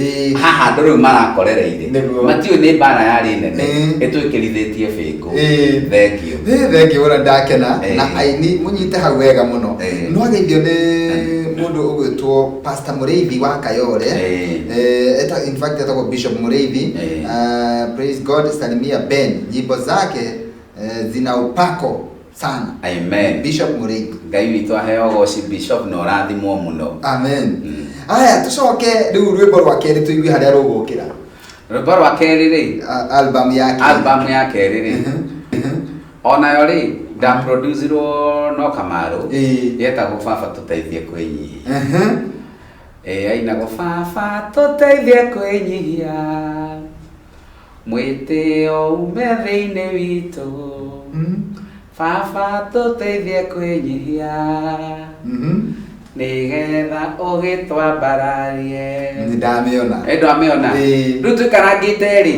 [SPEAKER 2] Haha andũ rĩu marakorereire.
[SPEAKER 1] Nĩguo.
[SPEAKER 2] Matiũĩ nĩ mbara yarĩ nene. Ĩtwĩkĩrithĩtie bĩngũ. Thank you.
[SPEAKER 1] Thank you mũno, ndakena. Na aini mũnyite hau wega mũno. No ageithio nĩ mũndũ ũgwĩtwo Pastor Mũrĩithi wa Kayole. In fact etagwo Bishop Mũrĩithi. Praise God, salimia Ben. Nyimbo zake zina upako Sana.
[SPEAKER 2] Amen.
[SPEAKER 1] Bishop Mũrĩithi.
[SPEAKER 2] Ngai witũ aheo goci Bishop na ũrathimwo mũno.
[SPEAKER 1] Amen. Aya, tũcoke rĩu rwĩmbo rwa kerĩ tũigue harĩa rũgũkĩra.
[SPEAKER 2] Rwĩmbo rwa kerĩ rĩ,
[SPEAKER 1] Album ya kerĩ.
[SPEAKER 2] Album ya kerĩ rĩ, onayo rĩ ndaproducirwo no Kamaru. Yetagwo Baba Tũteithie Kwĩnyihia. Ĩ ainagwo Baba Tũteithie Kwĩnyihia, mwĩtĩo ume thĩinĩ witũ. Baba Tũteithie Kwĩnyihia, nĩgetha ũgĩtwambararie.
[SPEAKER 1] Nĩ ndamĩona.
[SPEAKER 2] Ĩ ndwamĩona?
[SPEAKER 1] Ĩĩ.
[SPEAKER 2] Rĩu tũikarangĩte rĩ,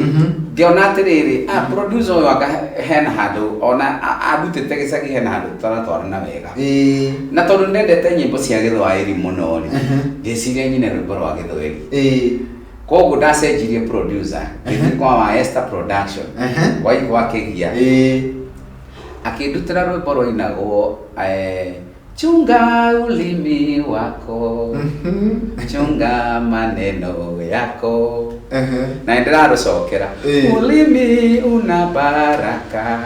[SPEAKER 2] ngĩona atĩrĩrĩ, producer ũyũ anga hena handũ ona andutĩte gĩcagi, hena handũ tũtaratwarana wega. Na tondũ nĩndendete nyĩmbo cia gĩthwaĩri mũno rĩ, ngĩciria nyine rwĩmbo rwa gĩthwaĩri. Koguo ndacenjirie producer, ngĩthiĩ kwa wa Esther Production, kwa Igwa Kĩgia. Akĩndutĩra rwĩmbo rwainagwo chunga ulimi wako, chunga maneno yako. Na nĩndĩrarũcokera. Ulimi una baraka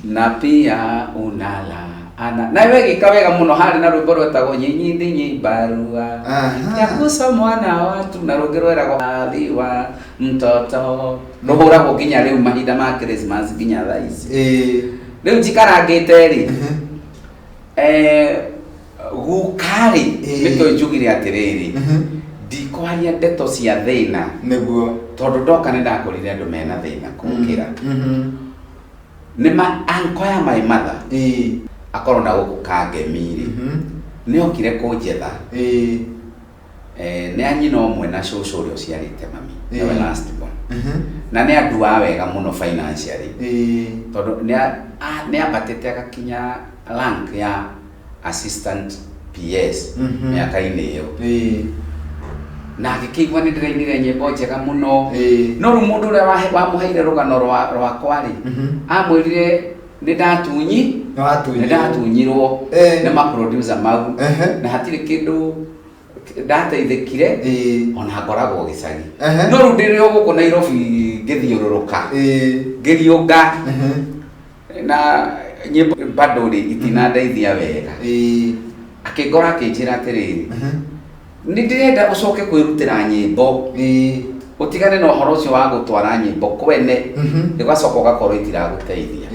[SPEAKER 2] na pia una laana. Na wegĩka wega mũno, harĩ na rwĩmbo rwetagwo nyinyi ndinyi barua ya kusomwa na watu, na rũngĩ rweragwo aliwa mtoto, rũhũragwo nginya rĩu mahinda ma Christmas nginya thaa ici. Rĩu njikarangĩte rĩ, guka rĩ, nĩkĩo njugire atĩrĩrĩ, ndikwaria ndeto cia thĩna. Tondũ ndoka nĩ ndakorire andũ mena thĩna kũngĩra. Nĩ ma uncle ya my mother akorwo na gũkũ Kangemi rĩ, nĩ okire kũnjetha. Nĩ a nyina ũmwe na cũcũ ũrĩa ũciarĩte mami, nĩwe last born. Na nĩ anduaga wega mũno financially, tondũ nĩ ambatĩte agakinya rank ya assistant PS mĩaka-inĩ ĩyo. Na agĩkĩigua nĩ ndĩrainire nyĩmbo njega mũno. No rĩu mũndũ ũrĩa wamũheire rũgano rwakwa rĩ, amwĩrire nĩ ndatunyi
[SPEAKER 1] Nĩ watunyirwo.
[SPEAKER 2] Nĩ ndatunyirwo nĩ ma-producer mau, na hatirĩ kĩndũ ndateithĩkire, ona ngoragwo gĩcagi. No rĩu ndĩrĩ o gũkũ Nairobi ngĩthiũrũrũka, ngĩriũnga na nyĩmbo bado rĩ itinandeithia wega. Akĩngora akĩnjĩra atĩrĩrĩ, nĩ ndĩrenda ũcoke kwĩrutĩra nyĩmbo, ũtigane na ũhoro ũcio wa gũtwara nyĩmbo kwene, ũgacoka ũgakorwo itiragũteithia.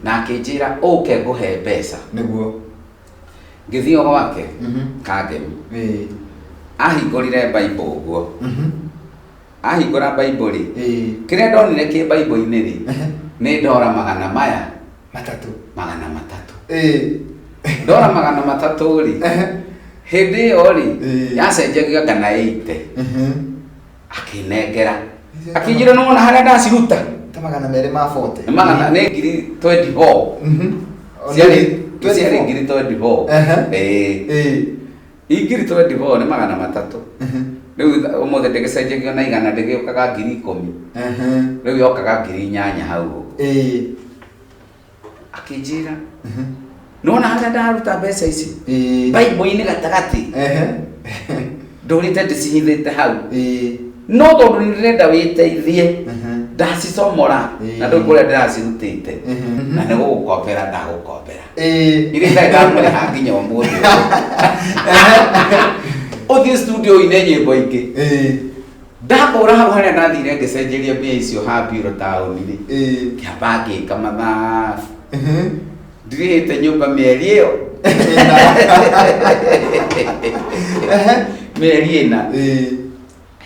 [SPEAKER 2] Na akĩnjĩra ũke ngũhe mbeca. Ngĩthiĩ o gwake Kangemi. Ahingũrire Bible ũguo, ahingũra Bible rĩ, kĩrĩa ndonire kĩ Bible-inĩ rĩ, nĩ ndora magana maya
[SPEAKER 1] 300.
[SPEAKER 2] 300. Ndora 300 rĩ, hĩndĩ ĩyo rĩ, yacenjagia ngana 80. Akĩnengera, akĩnjĩra nĩwona harĩa ndaciruta.
[SPEAKER 1] Ta 240.
[SPEAKER 2] Nĩ magana nĩ 24,000. Ciarĩ ciarĩ 24,000. Ĩĩ. 24,000 nĩ 300. Rĩu ũmũthĩ ndĩgĩcenjagio na 100, ndĩgĩũkaga 10,000. Rĩu yokaga 8,000 hau ũguo. Akĩnjĩra nĩwona harĩa ndaruta mbeca ici, Bible-inĩ gatagatĩ, ndũrĩte ndĩcihithĩte hau, no tondũ nĩ ndĩrenda wĩteithie, ndacicomora na ndũĩ kũrĩa ndĩracirutĩte, na nĩ gũgũkombera ndagũkombera. Iria itarĩ ndamũrĩha nginya ũmũthĩ, ũthiĩ studio ine nyĩmbo ingĩ. Ndakũra hau harĩa ndathire ngĩcenjeria mbia icio ha biro taũni rĩ, ngĩamba ngĩka mathabu, ndirĩhĩte nyũmba mĩeri ĩyo, mĩeri 4.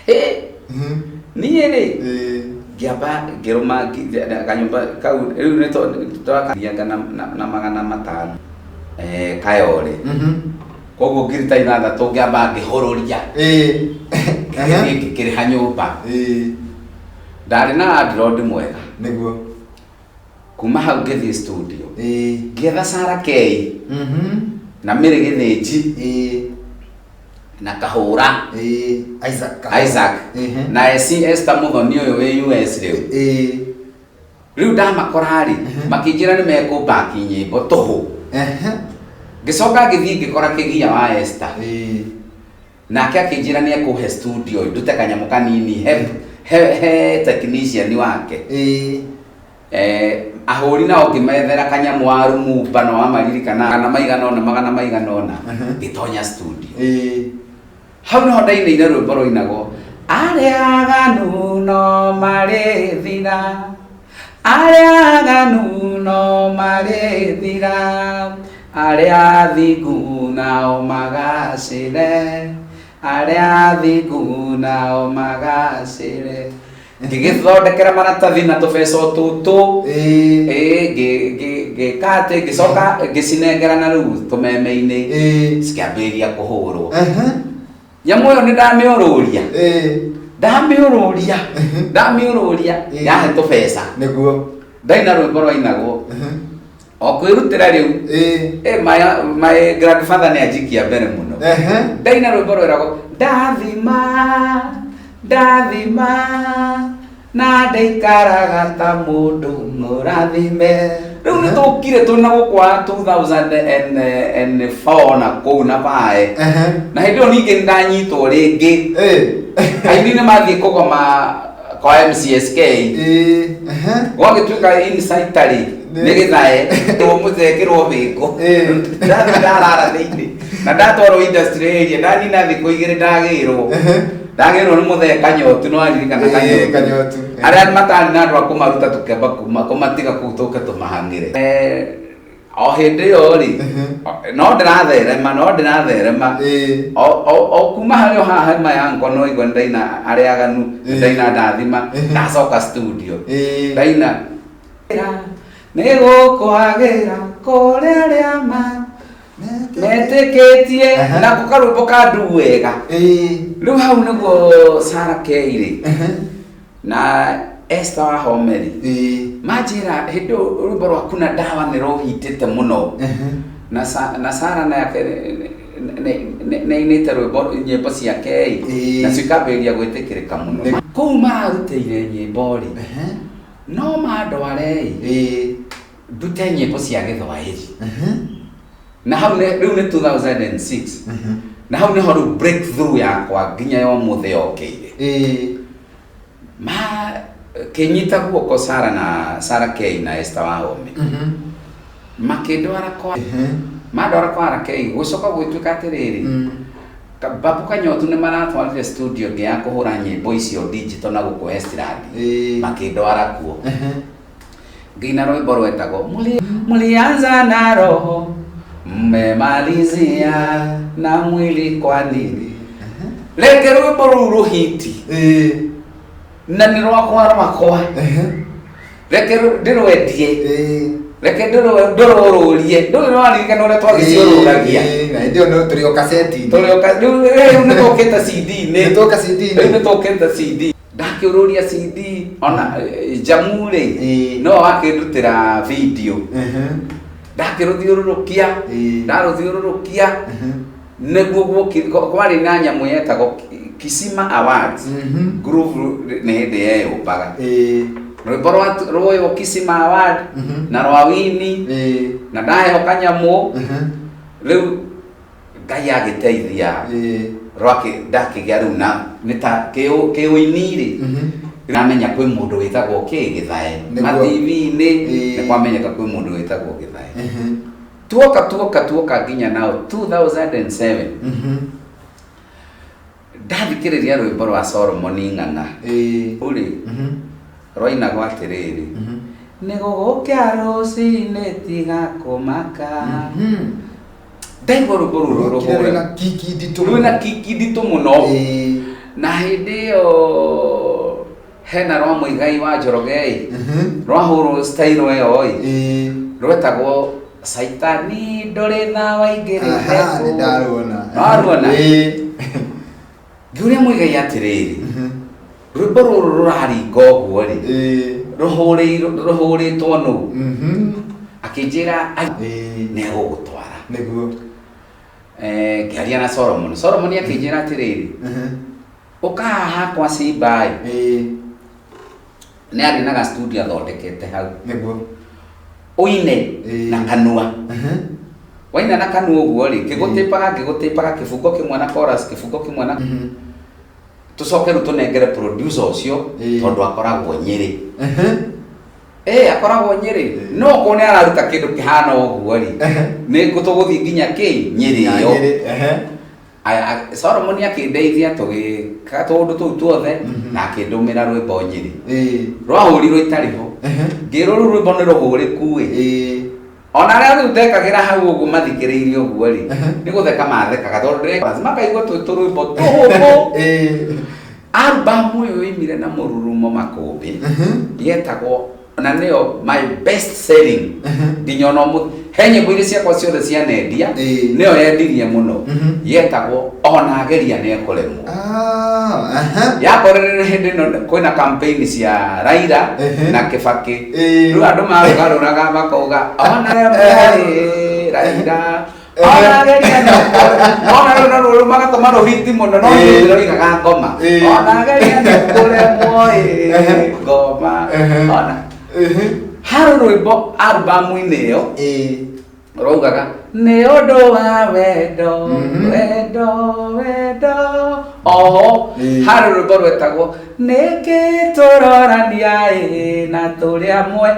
[SPEAKER 2] Hĩ, niĩ rĩ, ngĩamba ngĩrũma kanyũmba kau rĩu nĩ twakathianga na 500 Kayole. Koguo 6000 ngĩamba ngĩhũrũria, ngĩthiĩ ngĩkĩrĩha nyũmba. Ndarĩ na landlord mwega. Kuma hau ngĩthiĩ studio, ngĩetha Sarah K na Mary Gĩthĩnji na Kahũra.
[SPEAKER 1] Isaac.
[SPEAKER 2] Isaac na Esi Esther Muthoni ũyũ wĩ US rĩu. Rĩu ndamakora rĩ, makĩnjĩra nĩ mekũmbaki nyĩmbo tũhũ. Ngĩcoka ngĩthiĩ ngĩkora Kĩgia wa Esther, nake akĩnjĩra nĩ ekũhe studio ndute kanyamũ kanini he technician wake. Ahũri nao ngĩmethera kanyamũ wa Lumumba no amaririkana kana maigana ũna magana maigana ũna. Ngĩtonya studio. Hau nĩho ndainĩire rwĩmbo rũinagwo arĩa aganu no marĩthira, arĩa aganu no marĩthira, arĩa athingu nao magacĩre, arĩa athingu nao magacĩre. Ngĩgĩthondekera maratathi na tũbeca o tũtũ. Ĩĩ, ngĩka atĩ ngĩcoka ngĩcinengera na rĩu tũmeme-inĩ, cikĩambĩrĩria kũhũrwo. Nyamũ ĩyo nĩ ndamĩũrũria, ndamĩũrũria, ndamĩũrũria, yahe tũbeca. Ndaina rwĩmbo rwainagwo o kwĩrutĩra rĩu. My, my grandfather nĩ anjikia mbere mũno. Ndaina rwĩmbo rweragwo ndathima, ndathima na ndaikaraga ta mũndũ mũrathime. Rĩu nĩ tũkire twĩna gũkũ wa 2004 na kũu na bae. Na hĩndĩ ĩyo ningĩ nĩ ndanyitwo rĩngĩ. Aini nĩ mathiĩ kũgoma kwa MCSK. Gwagĩtuĩka insight-rĩ, nĩ gĩthae mũthekĩrwo bĩngũ. Ndathiĩ ndarara thĩinĩ na ndatwarwo industry area, ndanina thikũ 2 ndagĩrwo. Ndagĩrwo nĩ mũthee Kanyotu, no aririkana Kanyotu.
[SPEAKER 1] Kanyotu.
[SPEAKER 2] Arĩa matarĩ na andũ a kũmaruta tũkĩamba kũmatiga kũu tũke tũmahang'ĩre. O hĩndĩ ĩyo rĩ, no ndĩratherema, no ndĩratherema. O kuma harĩ o haha hema ya ngono igua ndaina arĩa aganu, ndaina ndathima, ndacoka studio. Ndaina nĩ gũkwagĩra kũrĩ arĩa metĩkĩtie nako karwĩmbo ka ndu wega. Rĩu hau nĩguo Sarah K rĩ na Esther wa Homeri manjĩra hĩndĩ ĩyo rwĩmbo rwaku na ndawa nĩ rũhitĩte mũno. Na na Sarah nake nĩ ainĩte rwĩmbo nyĩmbo ciake ĩ, nacio ikambĩrĩria gwĩtĩkĩrĩka mũno. Kũu mararutĩire nyĩmbo rĩ, no mandware ĩ, ndute nyĩmbo cia Gĩthwaĩri. Na hau rĩu nĩ 2006, na hau nĩho rĩu breakthrough yakwa nginya ya ũmũthĩ yokĩire. Ma kĩnyita guoko Sarah na Sarah K na Esther Wahome, makĩndwara kwa mandwara kwa RK. Gũcoka gũgĩtuĩka atĩrĩrĩ, Babu Kanyotu nĩ maratwarire studio ĩngĩ ya kũhũra nyĩmbo icio digital na gũkũ Westland. Makĩndwara kuo, ngĩina rwĩmbo rwetagwo Mlianza na roho mmemalizia na mwili kwa nini. Reke rwĩmbo rũu rũhiti na nĩ rwakwa rwakwa, reke ndĩrwendie, reke ndĩrũrũrie. Ndũrĩ nĩwaririkana ũrĩa twagĩciũrũragia?
[SPEAKER 1] Na hĩndĩ ĩyo no tũrĩ o kaseti.
[SPEAKER 2] Tũrĩ o rĩu rĩu nĩ tũkĩte CD-inĩ.
[SPEAKER 1] Nĩ tũka CD-inĩ.
[SPEAKER 2] Rĩu nĩ tũkĩte CD. Ndakĩũrũria CD ona Jamu rĩ, no wakĩndutĩra video. Ndakĩrũthiũrũrũkia, ndarũthiũrũrũkia nĩguo kwarĩ na nyamũ yetagwo Kisima Awards. Groove nĩ hĩndĩ yeyũmbaga. Rwĩmbo rwoywo Kisima Award na rwa Wini, na ndaheo kanyamũ. Rĩu Ngai agĩteithia, rwakĩ ndakĩgĩa rĩu na nĩ ta kĩũini rĩ, ndamenya kwĩ mũndũ wĩtagwo kĩ Gĩthae na TV-inĩ. Nĩ kwamenyeka kwĩ mũndũ wĩtagwo Gĩthae. Tuoka tuoka tuoka nginya nao 2007, ndathikĩrĩria rwĩmbo rwa Solomon Ng'ang'a ũrĩ rwainagwo atĩrĩrĩ, nĩ gũgũkĩa rũcinĩ tiga kũmaka. Ndaigua rwĩmbo rũrũ
[SPEAKER 1] Rũkire
[SPEAKER 2] rũhũre
[SPEAKER 1] rwĩna kiki nditũ.
[SPEAKER 2] Rwĩna kiki nditũ mũno. Na hĩndĩ ĩyo hena rwa Mũigai wa Njoroge rwahũrwo style ĩyo ĩ, rwetagwo Saitani ndũrĩ tha waingĩrĩte.
[SPEAKER 1] Aha, nĩ ndaruona.
[SPEAKER 2] Waruona? Ngĩũria Mũigai atĩrĩrĩ, rwĩmbo rũrũ rũraringa ũguo rĩ, rũhũrĩtwo nũ? Akĩnjĩra, "Ai, nĩ egũgũtwara." Ngĩaria na Solomon. Solomon akĩnjĩra atĩrĩrĩ, ũka haha hakwa Simba ĩ. Nĩ arĩ na ga studio athondekete hau. Ũine na kanua. Waina na kanua ũguo rĩ, ngĩgũtĩpaga ngĩgũtĩpaga kĩbungo kĩmwe na chorus, kĩbungo kĩmwe na tũcoke rĩu tũnengere producer ũcio, tondũ akoragwo Nyĩrĩ. Eh, akoragwo Nyĩrĩ. No okorwo nĩ araruta kĩndũ kĩhana ũguo rĩ, nĩ tũgũthiĩ nginya kĩ Nyĩrĩ ĩyo.
[SPEAKER 1] Nyĩrĩ, ehe.
[SPEAKER 2] Solomon akĩndeithia tũgĩka tũũndũ tũu tuothe na akĩndũmĩra rwĩmbo Nyĩrĩ. Rwahũrirwo itarĩ ho. Ngĩrwo rũu rwĩmbo nĩ rũhũrĩku ĩ. Ona arĩa rĩu ndekagĩra hau ũguo mathikĩrĩirie ũguo rĩ, nĩ gũtheka mathekaga tondũ ndĩreka makaigua twĩ tũrwĩmbo tũhũthũ. Album ĩyo yoimire na mũrurumo makũmbĩ yetagwo na nĩyo my best selling nginya ona ũmũthĩ he nyĩmbo iria ciakwa ciothe cianendia nĩyo yendirie mũno yetagwo ona ageria nĩ ekũremwo.
[SPEAKER 1] Ah, aha.
[SPEAKER 2] Yakorereire hĩndĩ ĩno kwĩna campaign cia Raila na Kibaki. Rĩu andũ marũgarũraga makauga ona remwo Raila ona ageria nĩ ekũremwo, ona rĩu no rũu magatũma rũhiti mũno no niĩ ndĩroigaga ngoma ona ageria nĩ ekũremwo ngoma ona harĩ rwĩmbo albamu-inĩ ĩyo raugaga nĩ ũndũ wa wendo wendo wendo oho harĩ rwĩmbo rwetagwo nĩkĩ tũrorania ĩ na tũrĩ amwe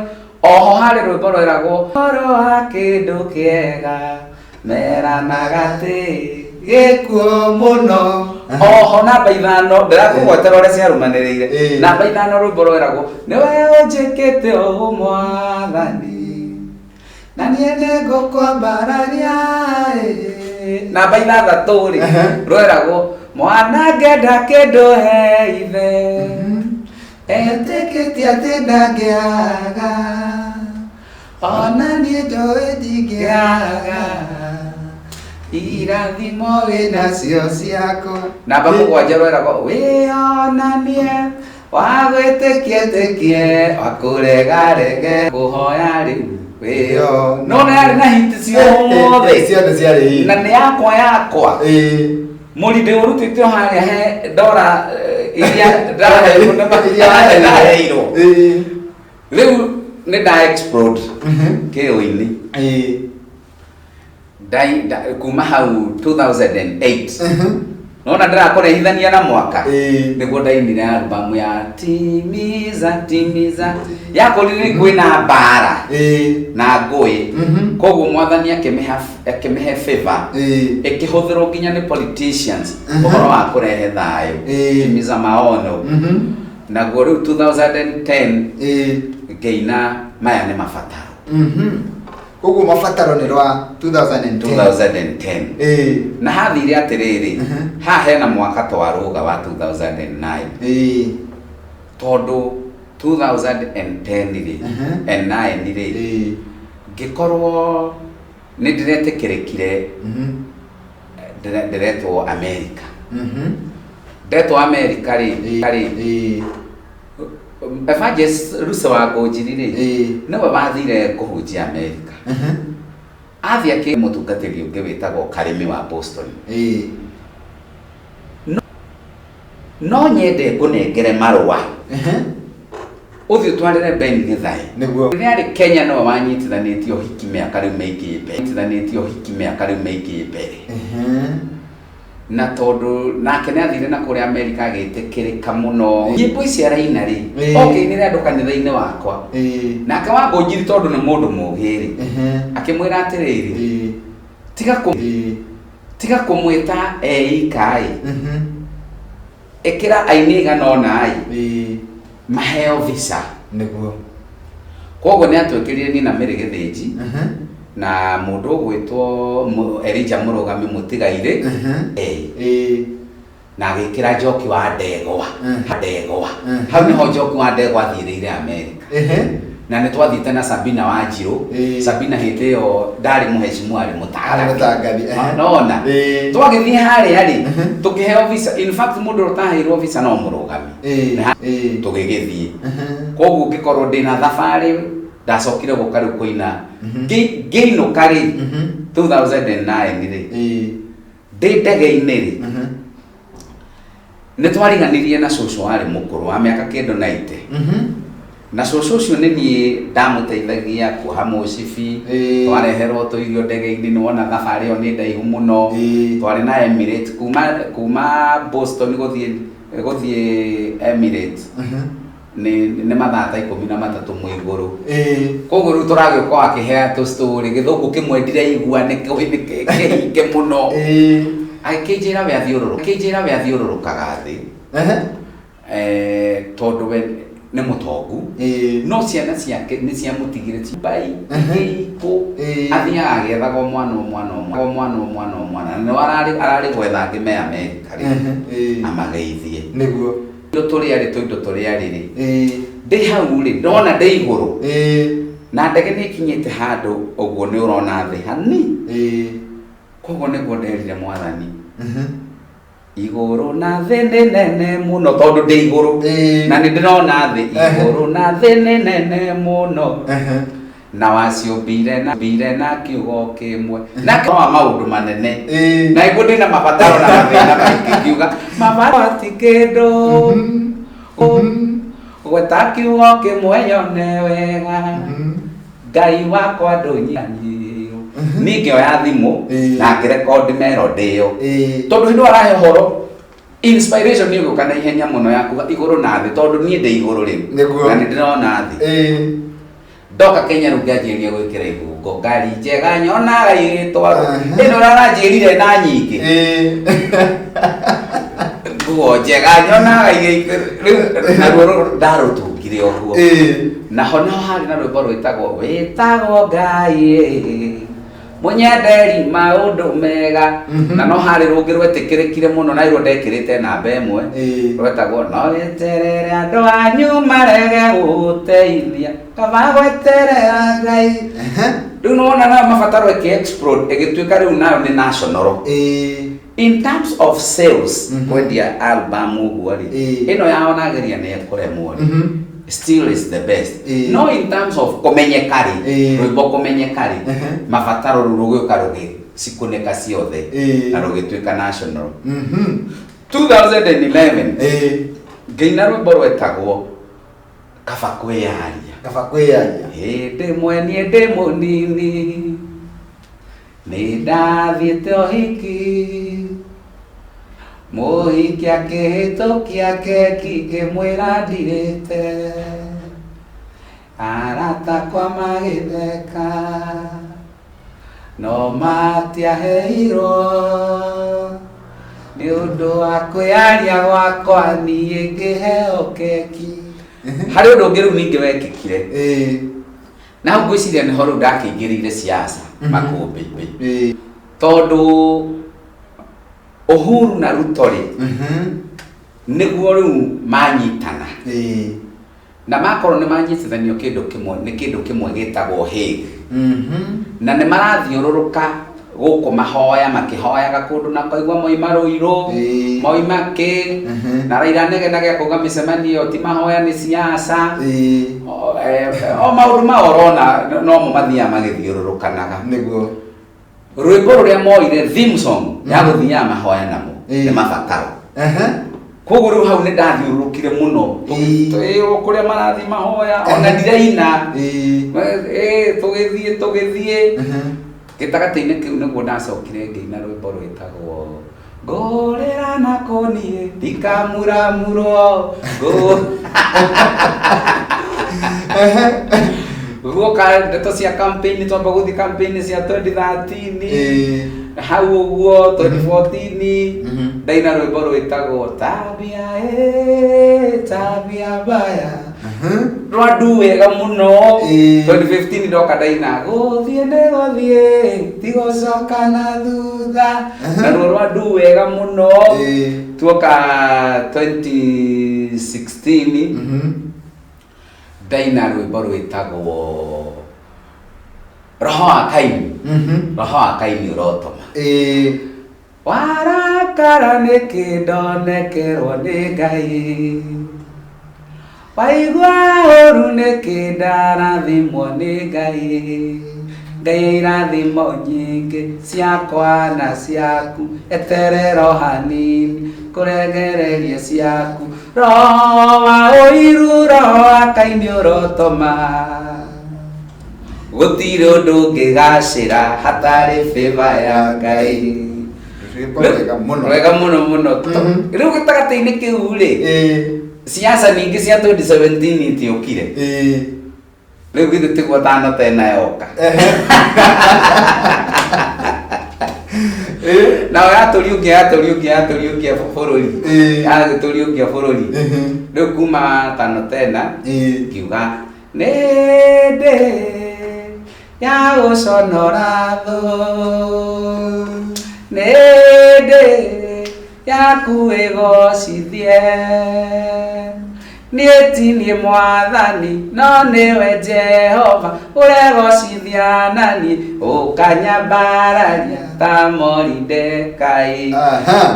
[SPEAKER 2] oho harĩ rwĩmbo rweragwo ũhoro wa kĩndũ kĩega meranaga atĩ
[SPEAKER 1] gĩkuo mũno.
[SPEAKER 2] Oho namba 5 ndĩrakũgwetera ũrĩa ciarũmanĩrĩire. Namba 5 rwĩmbo rweragwo nĩwe ũnjĩkĩte ũũ mwathani na niĩ nĩngũkwambararia ĩ. Namba 6 rĩ rweragwo mwana ngenda kĩndũ he ithe
[SPEAKER 1] etĩkĩtie atĩ ndangĩaga ona niĩ njũĩ ndingĩaga irathimo wĩnacio ciakwa.
[SPEAKER 2] Namba 7 rweragwo wĩonanie wa gwĩtĩkie tĩkie wa kũregarege kũhoya rĩu wĩyo. No nĩ yarĩ na hiti ciothe.
[SPEAKER 1] Ciothe ciarĩ hiti.
[SPEAKER 2] Na nĩ yakwa yakwa. Mũri ndĩũrutĩte o harĩa he ndora iria ndaheirwo nĩ ndaheirwo. Rĩu nĩ nda explode kĩũini. Kuma hau 2008. Nona ndĩrakũrehithania na mwaka. Nĩguo ndainire albamu ya Timiza Timiza. Yakorire kwĩna mbara na ngũĩ. Koguo mwathani akĩmĩhe favor. Ĩkĩhũthĩrwo nginya nĩ politicians ũhoro wa kũrehe thayũ. Timiza maono. Naguo rĩu 2010 ngĩina maya nĩ mabataro.
[SPEAKER 1] Koguo mabataro nĩ rwa 2010.
[SPEAKER 2] 2010. Na hathire atĩrĩrĩ, haha hena mwaka twarũga wa 2009. Tondũ 2010 rĩ, and 9 rĩ, ngĩkorwo nĩ ndĩretĩkĩrĩkire ndĩretwo America. Ndetwo America rĩ, rĩ, Evangelist Lucy wa Ngũnjiri rĩ, nĩwe wathire kũhunjia America. Athiĩ akĩ mũtungatĩri ũngĩ wĩtagwo Karĩmi wa Boston. No nyende ngũnengere marũa. Ũthiĩ ũtwarĩre Ben Githae.
[SPEAKER 1] Nĩguo.
[SPEAKER 2] Rĩrĩa arĩ Kenya nĩwe wanyitithanĩtie ũhiki mĩaka rĩu mĩingĩ mbere. Nyitithanĩtie ũhiki mĩaka rĩu mĩingĩ mbere. Na tondũ nake nĩ athire na kũrĩa Amerika agĩtĩkĩrĩka mũno. Nyĩmbo ici araina rĩ, okĩinĩre andũ kanitha-inĩ wakwa. Nake wa Ngũnjiri tondũ nĩ mũndũ mũũgĩ rĩ, akĩmwĩra atĩrĩrĩ, tiga kũmwĩta eika ĩ, ĩkĩra aini aigana ũna ĩ, maheo visa.
[SPEAKER 1] Nĩguo.
[SPEAKER 2] Koguo nĩ atwĩkĩrire niĩ na Mary Gĩthĩnji na mũndũ ũgwĩtwo Elijah Mũrũgami Mũtigairĩ na agĩkĩra Njoki wa Ndegwa Ndegwa. Hau nĩho Njoki wa Ndegwa athiĩrĩire Amerika. Na nĩ twathiĩte na Sabina Wanjirũ. Sabina hĩndĩ ĩyo ndarĩ mũhecimu, arĩ mũtangathi. Nona twagĩthiĩ harĩa rĩ, tũkĩheo visa. In fact mũndũ ũrĩa ũtaheirwo visa no mũrũgami. Tũgĩgĩthiĩ. Koguo ngĩkorwo ndĩna thabarĩ, ndacokire gũka rĩu kũina. Ngĩinũka rĩ, 2009 rĩ, ndĩ ndege-inĩ rĩ, nĩ twariganirie na cũcũ warĩ mũkũrũ wa mĩaka kĩndũ 90. Na cũcũ ũcio nĩ niĩ ndamũteithagia kuoha mũcibi, twareherwo tũirio ndege-inĩ, nĩ wona thabarĩ ĩyo nĩ ndaihu mũno. Twarĩ na Emirates kuma Boston gũthiĩ Emirates. Nĩ mathaa ta 13 mwĩ igũrũ.
[SPEAKER 1] Ĩĩ.
[SPEAKER 2] Koguo rĩu tũragĩũka wakĩhea tũ story, gĩthũngũ kĩmwe ndiraigua nĩ kĩhinge mũno. Agĩkĩnjĩra we athiũrũrũka, akĩnjĩra we athiũrũrũkaga thĩ tondũ we nĩ mũtongu, no ciana ciake nĩ ciamũtigire Dubai, ikũ athiaga agĩethaga o mwana o mwana o mwana o mwana o mwana o mwana, na nĩ ararĩ gwetha angĩ me Amerika rĩ, amageithie. Indo tũrĩa rĩ, tũindo tũrĩa rĩ, ndĩ hau rĩ, ndona ndĩ igũrũ na ndege nĩ ĩkinyĩte handũ ũguo nĩ ũrona thĩ hani. Koguo nĩguo nderire Mwathani, igũrũ na thĩ nĩ nene mũno, tondũ ndĩ igũrũ na nĩ ndĩrona thĩ. Igũrũ na thĩ nĩ nene mũno, na waciũmbire na mbire na kiugo kĩmwe na wa maũndũ manene, na nĩguo ndĩna mabataro na mathĩna maingĩ, ngiuga mabataro ti kĩndũ. Gweta kiugo kĩmwe nyone wega, Ngai wakwa ndũnyihanyihio. Niĩ ngĩoya thimũ na ngĩrekondi melody ĩyo, tondũ hĩndĩ ĩyo arahe ũhoro, inspiration nĩ ĩgũka na ihenya mũno ya kuga igũrũ na thĩ, tondũ niĩ ndĩ igũrũ rĩu na nĩ ndĩrona thĩ. Ndoka Kenya rĩu ngĩanjĩrĩria gwĩkĩra ihungo, ngari njega nyonaga igĩtwarwo. Ĩno ũranjĩrire na nyingĩ. Nguo njega nyonaga igĩ rĩu naruo ndarũtungire ũguo. Naho naho harĩ na rwĩmbo rwĩtagwo Ngai mũnyenderi maũndũ mega. Na no harĩ rũngĩ rwetĩkĩrĩkire mũno, na ruo ndekĩrĩte namba 1, rwetagwo no weterere andũ anyu marege gũgũteithia, kaba gweterera Ngai. Rĩu nĩwona nayo mabataro ĩkĩ explode, ĩgĩtuĩka rĩu nayo nĩ national in terms of sales. Kwendia album ũguo rĩ, ĩno ya onageria nĩ ĩkũremwo rĩ, still is the best. No in terms of kũmenyeka rĩ, rwĩmbo kũmenyeka rĩ, mabataro rĩu rũgĩũka rũgĩcikunĩka ciothe na rũgĩtuĩka national. 2011 ngĩina rwĩmbo rwetagwo Kaba Kwĩyaria.
[SPEAKER 1] Kaba Kwĩyaria.
[SPEAKER 2] Hĩndĩ ĩmwe niĩ ndĩ mũnini nĩ ndathiĩte ũhiki, mũhiki akĩhĩtũkia keki, ngĩmwĩra ndirĩte, arata akwa magĩtheka, no matiaheirwo nĩ ũndũ wa kwĩyaria gwakwa, niĩ ngĩheo keki. Harĩ ũndũ ũngĩ rĩu ningĩ wekĩkire, na hau ngwĩciria nĩho rĩu ndakĩingĩrĩire siasa makũmbĩ, tondũ Uhuru na Ruto rĩ, nĩguo rĩu manyitana, na makorwo nĩ manyitithanio kĩndũ kĩmwe nĩ kĩndũ kĩmwe gĩtagwo Hague, na nĩ marathiũrũrũka gũkũ mahoya, makĩhoyaga kũndũ na kaigua moima Rũirũ, moima kĩ, na Raila anegenaga akauga mĩcemanio ĩyo ti mahoya, nĩ siasa. O maũndũ mao ũrona nomo mathiaga magĩthiũrũrũkanaga. Rwĩmbo rũrĩa moire theme song ya gũthiaga mahoya namo nĩ mabataro. Koguo rĩu hau nĩ ndathiũrũrũkire mũno. Ĩĩ, o kũrĩa marathiĩ mahoya ona ndiraina. Ĩĩ, tũgĩthiĩ gĩtagatĩ-inĩ kĩu nĩguo ndacokire ngĩina rwĩmbo rwĩtagwo ngũrĩra na kũniĩ ndikamuramurwo ngũ guoka ndeto cia campaign, twamba gũthiĩ campaign cia 2013, hau ũguo 2014 ndaina rwĩmbo rwĩtagwo tabia tabia mbaya, rwandu wega mũno. 2015 ndoka ndaina gũthiĩ nĩ gũthiĩ tigũcoka na thutha, naruo rwandu wega mũno. Tuoka 2016 ndaina rwĩmbo rwĩtagwo Roho wa Kaini. Roho wa Kaini ũrotoma warakara nĩkĩ ndonekerwo nĩ Ngai, waigua ũru nĩkĩ ndarathimwo nĩ Ngai. Ngai irathimo nyingĩ ciakwa na ciaku, eterero hanini kũregereria ciaku. Roho wa ũiru, roho wa Kaini ũrotoma, gũtirĩ ũndũ ũngĩgacĩra hatarĩ favor ya Ngai.
[SPEAKER 1] Rwĩmbo rwega mũno.
[SPEAKER 2] Rwega mũno mũno. Rĩu gĩtagatĩ-inĩ kĩu rĩ, Siasa ningĩ cia 2017 itiũkire. Rĩu githĩ tiguo tano tena yoka? Nao yatũriũngia yatũriũngia yatũriũngia bũrũri. Yatũriũngia bũrũri. Rĩu kuma tano tena ngiuga nĩ ndĩ ya gũconora thũ, nĩ ndĩ yaku ĩgocithie, niĩ ti niĩ Mwathani no nĩwe Jehova ũregocithia naniĩ ũkanyambararia ta Moridekai.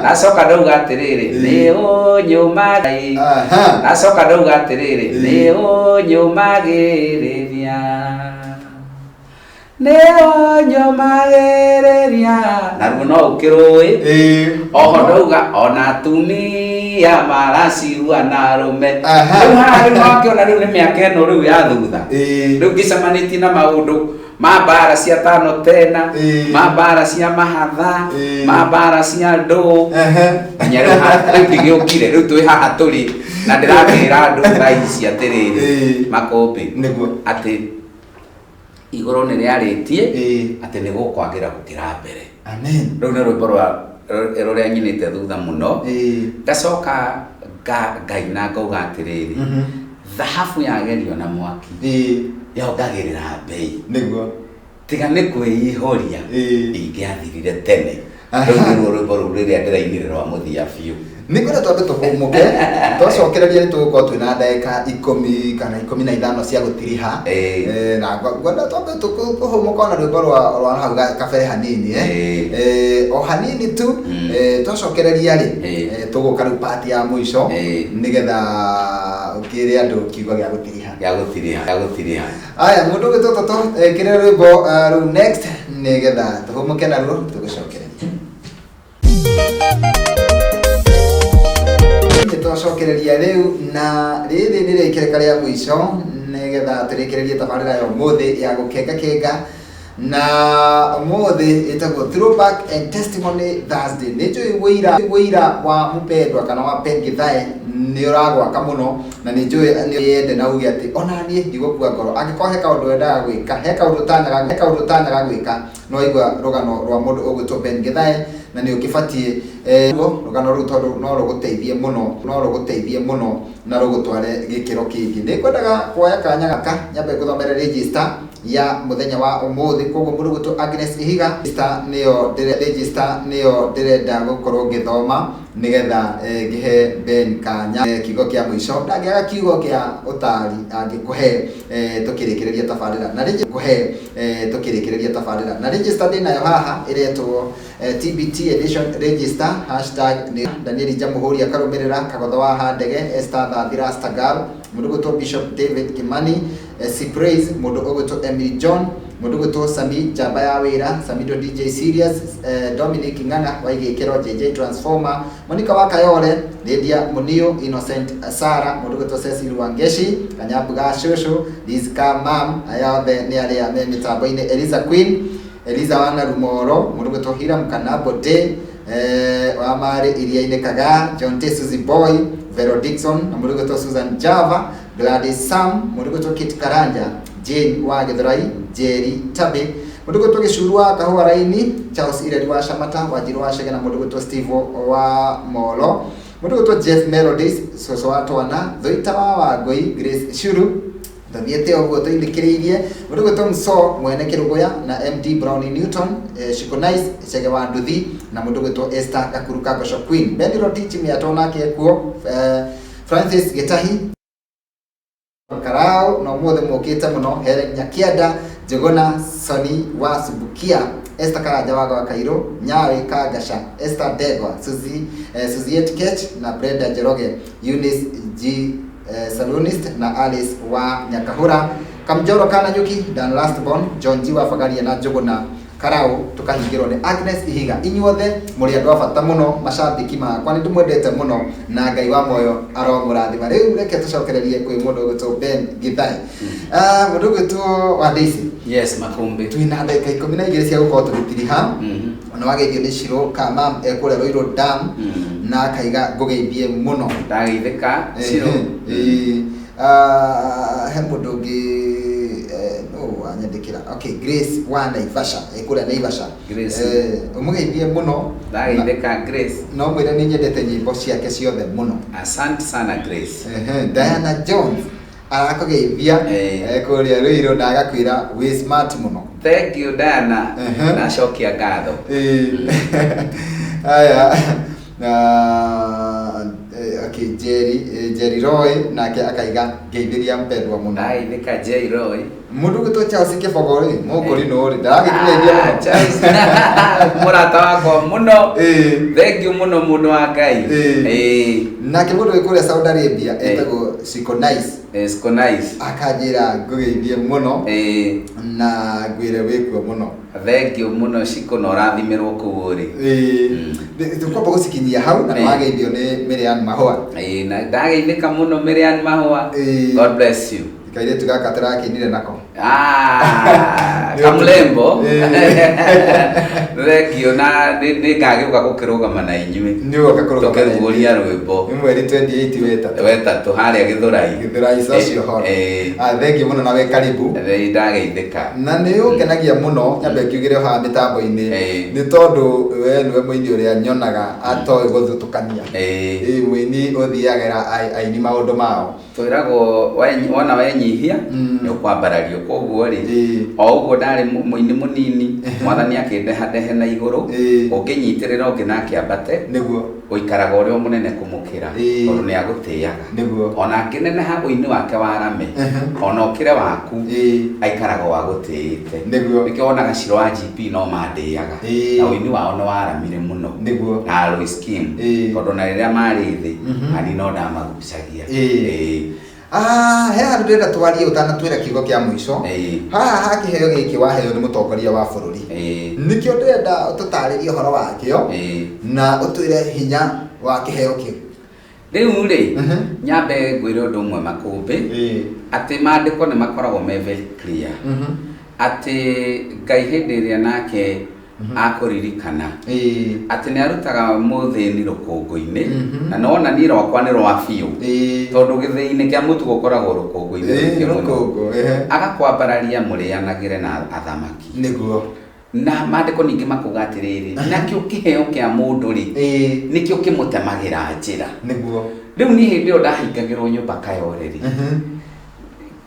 [SPEAKER 2] Ndacoka ndauga atĩrĩrĩ, nĩ ũnyũmagĩrĩria. Ndacoka ndauga atĩrĩrĩ, nĩ ũnyũmagĩrĩria, nĩ ũnyũmagĩrĩria, naruo no ũkĩrũĩ. Oho ndauga ona atumia maracirua na arũme. Rĩu haha rĩu wakĩona rĩu nĩ mĩaka ĩno rĩu ya thutha. Rĩu ngĩcemanĩtie na maũndũ ma mbara cia tano tena, ma mbara cia mahatha, ma mbara cia ndũ, nginya rĩu rĩu ndigĩũkire. Rĩu twĩ haha tũrĩ na ndĩrakĩra andũ thaa ici atĩrĩrĩ, makũmbĩ,
[SPEAKER 1] Nĩguo.
[SPEAKER 2] Atĩ igũrũ nĩ rĩarĩtie atĩ nĩ gũkwagĩra gũkĩra mbere.
[SPEAKER 1] Amen.
[SPEAKER 2] Rĩu nĩ rwĩmbo rwa rũrĩa nyinĩte thutha mũno. Ngacoka ngaina ngauga atĩrĩrĩ, thahabu yagerio na mwaki yongagĩrĩra mbei.
[SPEAKER 1] Nĩguo.
[SPEAKER 2] Tiga nĩ kwĩihũria, ingĩathirire tene. Rĩu nĩruo rwĩmbo rũu rĩrĩa ndĩrainire rwa mũthia biũ.
[SPEAKER 1] Nĩ ngwenda twambe tũhũmũke, twacokereria nĩ tũgũkorwo twĩna ndagĩka 10 kana 15 cia gũtiriha. Na ngwenda twambe tũhũmũke ona rwĩmbo rwa hau kabere hanini, eh. O hanini tu. Twacokereria rĩ, tũgũka rĩu part ya mũico, nĩgetha ũkĩre andũ kiugo gĩa gũtiriha.
[SPEAKER 2] Gĩa gũtiriha, gĩa gũtiriha.
[SPEAKER 1] Aya, mũndũ ũgĩtwo Toto, ĩkĩre rwĩmbo rũu next nĩgetha tũhũmũke naruo tũgũcokereria. Nĩ twacokereria rĩu, na rĩrĩ nĩ rĩkereka rĩa mũico nĩgetha tũrĩkĩrĩrie tabarĩra ya ũmũthĩ ya gũkengakenga, na ũmũthĩ ĩtagwo Throwback and Testimony Thursday. Nĩ njũĩ wũira wa mũpendwa kana wa Ben Githae nĩ ũragwaka mũno, na nĩ njũĩ nĩ yende na uge atĩ ona niĩ ndigũkua ngoro angĩkorwo he kaũndũ wendaga gwĩka, he kaũndũ ũtanyaga, he kaũndũ ũtanyaga gwĩka. Nĩ waigua rũgano rwa mũndũ ũgwĩtwo Ben Githae, na nĩ ũkĩbatiĩ rũgano rũu tondũ no rũgũteithie mũno, no rũgũteithie mũno na rũgũtware gĩkĩro kĩngĩ. Nĩ ngwendaga kuoya kanya gaka nyambe ngũthomere register ya mũthenya wa ũmũthĩ. Koguo mũndũ ũgwĩtwo Agnes Ihiga, register nĩyo register nĩyo ndĩrenda gũkorwo ngĩthoma nĩgetha ngĩhe Ben kanya kiugo kĩa mũico. Ndangĩaga kiugo kĩa ũtari angĩkũhe tũkĩrĩkĩrĩria tabarĩra na kũhe tũkĩrĩkĩrĩria tabarĩra na register ndĩnayo haha ĩretwo TBT edition register, hashtag nĩ Daniel Jamũhũri akarũmĩrĩra Kagotho wa Handege, Esther Thathira Stagal, mũndũ ũgwĩtwo Bishop David Kimani, Cypraise, mũndũ ũgwĩtwo Emily John, mũndũ ũgwĩtwo Sami Njamba ya wĩra, Samido DJ Serious, Dominic Ng'ang'a wa Igĩkĩro, JJ Transformer, Monica wa Kayole, Lydia Munio, Innocent Sara, mũndũ ũgwĩtwo Cecil Wangeshi, Kanyambu ga Shushu, Liz Ka Mam, aya othe nĩ arĩa me mĩtambo-inĩ, Eliza Queen, Eliza wa Narumoro, mũndũ ũgwĩtwo Hiram Kanabo Day, wa Marĩ Iria-inĩ Kagaa, John T. Suzy Boy, Vero Dixon, na mũndũ ũgwĩtwo Susan Java, Gladys Sam, mũndũ ũgwĩtwo Kate Karanja, Jane wa Gĩthũrai, Jerry Tabi, mũndũ ũgwĩtwo Gĩcuru wa Kahũa Raini, Charles Ireri wa Shamata, Wanjiru wa Chege, na mũndũ ũgwĩtwo Steve wa Molo, mũndũ ũgwĩtwo Jeff Melodies, Cũcũ wa Twana, Thuita wa Wangũi, Grace Shuru, tũthiĩte ũguo tũinĩkĩrĩirie, mũndũ ũgwĩtwo Mso mwene Kĩrũgũya na MD Brownie Newton, Shiko Nice Chege wa Nduthi, na mũndũ ũgwĩtwo Esther Gakuru Kangosho Queen, Ben Rotich Mĩato nake ekuo, Francis Gĩtahi Karau, na ũmũthĩ mũkĩte mũno, Helen Nyakianda, Njũgũna Soni wa Subukia, Esther Karanja wa Gwa Kairũ, Nyawe Kangasha, Esther Ndegwa, Suzy, Suziet Kech na Brenda Njoroge, Eunice G Salonist na Alice wa Nyakahũra, Kamjoro Kananyuki, Dan Lastborn, John G wa Bagaria na Njũgũna Karau, tukahingĩrwo nĩ Agnes Ihiga. Inyuothe mũrĩ andũ a bata mũno, macambĩki makwa, nĩ ndĩmwendete mũno na Ngai wa muoyo aromũrathima. Rĩu reke tũcokererie kwĩ mũndũ ũgwĩtwo Ben Githae. Mũndũ ũgwĩtwo wa Daisy.
[SPEAKER 2] Yes, Makumbi.
[SPEAKER 1] Twĩna ndagĩka 12 cia gũkorwo tũgĩtiriha. Ona wageithio nĩ Shiro Kamam ekũrĩa Ruiru Dam. Na akaiga ngũgeithie mũno.
[SPEAKER 2] Ndageithĩka Ciro.
[SPEAKER 1] Ĩĩ. He mũndũ ũngĩ nũ wanyandĩkĩra? Okay, Grace wa Naivasha, kũrĩa Naivasha.
[SPEAKER 2] Grace.
[SPEAKER 1] Ũmũgeithie mũno.
[SPEAKER 2] Ndageithĩka Grace.
[SPEAKER 1] No mwĩre nĩ nyendete nyĩmbo ciake ciothe mũno.
[SPEAKER 2] Asante sana Grace.
[SPEAKER 1] Ehe, Diana Jones arakũgeithia kũrĩa Ruiru na agakwĩra wĩ smart mũno.
[SPEAKER 2] Thank you Diana. Nacokia ngatho.
[SPEAKER 1] Aya na okay, Jerry, Jerry Roy nake akaiga ngeithĩria mpendwa mũno.
[SPEAKER 2] Ndageithĩka Jerry Roy.
[SPEAKER 1] Mũndũ ũgwĩtwo Charles Kĩbogo rĩ, mũkũrinũ rĩ, ndaragĩkũgeithia mũno.
[SPEAKER 2] Charles mũrata wakwa mũno. Thank you mũno mũndũ wa Ngai.
[SPEAKER 1] Nake mũndũ wĩ kũrĩa Saudi Arabia etagwo Siko Nice.
[SPEAKER 2] Siko Nice.
[SPEAKER 1] Akanjĩra ngũgeithie mũno na ngwĩre wĩkuo mũno.
[SPEAKER 2] Thank you mũno Shiko, na ũrathimĩrwo kũu ũrĩ.
[SPEAKER 1] Tũkwamba gũcikinyia hau na nĩwageithio nĩ Miriam Mahũa.
[SPEAKER 2] Na ndageithĩka mũno Miriam Mahũa. God bless you.
[SPEAKER 1] Kairĩtu gaka tũrakĩinire nako.
[SPEAKER 2] Kamlembo. Thank you, na nĩ ngagĩũka gũkĩrũgama na inyuĩ.
[SPEAKER 1] Nĩ ũgoka kũrũgama na ithuĩ.
[SPEAKER 2] Tũkĩguũria rwĩmbo.
[SPEAKER 1] Nĩ mweri 28 wetatũ.
[SPEAKER 2] Wetatũ harĩa Gĩthũrai.
[SPEAKER 1] Gĩthũrai Social Hall. Thank you mũno na wĩ karibu.
[SPEAKER 2] Nĩ ndageithĩka.
[SPEAKER 1] Na nĩ ũngenagia mũno nyambe ngiugĩre haha mĩtambo-inĩ nĩ tondũ we nĩwe mũini ũrĩa nyonaga atoĩ gũthutũkania. Mũini ũthiagĩra aini maũndũ mao.
[SPEAKER 2] Twĩragwo wona wenyihia nĩ ũkwambarario, koguo rĩ o ũguo ndarĩ mũini mũnini, mwathani akĩndehandehe na igũrũ, ũngĩnyitĩrĩra ũngĩ nake ambate,
[SPEAKER 1] nĩguo
[SPEAKER 2] ũikaraga ũrĩ o mũnene kũmũkĩra, tondũ nĩ agũtĩaga. Ona angĩneneha ũini wake warame, ona ũkĩre waku, aikaraga o agũtĩĩte. Nĩkĩo wonaga Ciro wa GP no mandĩaga, na ũini wao nĩ waramire mũno. Na Alois Kim, tondũ na rĩrĩa marĩ thĩ, nani no ndamagucagia.
[SPEAKER 1] He handũ ndĩrenda twarie ũtanatwĩra kiugo kĩa mũico. Haha ha kĩheo gĩkĩ waheo nĩ mũtongoria wa bũrũri. Nĩkĩo ndĩrenda ũtũtarĩrie ũhoro wakĩo na ũtwĩre hinya wa kĩheo kĩu.
[SPEAKER 2] Rĩu rĩ, nyambe ngwĩre ũndũ ũmwe Makũmbĩ, atĩ maandĩko nĩ makoragwo me very clear. Atĩ Ngai hĩndĩ ĩrĩa nake akũririkana atĩ nĩ arutaga mũthĩni rũkũngũ-inĩ, na nĩwona niĩ rwakwa nĩ rwa biũ, tondũ gĩthĩi-inĩ kĩa mũtu gũkoragwo rũkũngũ-inĩ rũingĩ mũno. Agakwambararia mũrĩanagĩre na athamaki.
[SPEAKER 1] Nĩguo.
[SPEAKER 2] Na maandĩko ningĩ makuga atĩrĩrĩ, nakĩo kĩheo kĩa mũndũ rĩ, nĩkĩo kĩmũtemagĩra njĩra.
[SPEAKER 1] Nĩguo.
[SPEAKER 2] Rĩu niĩ hĩndĩ ĩyo ndahingagĩrwo nyũmba Kayore rĩ,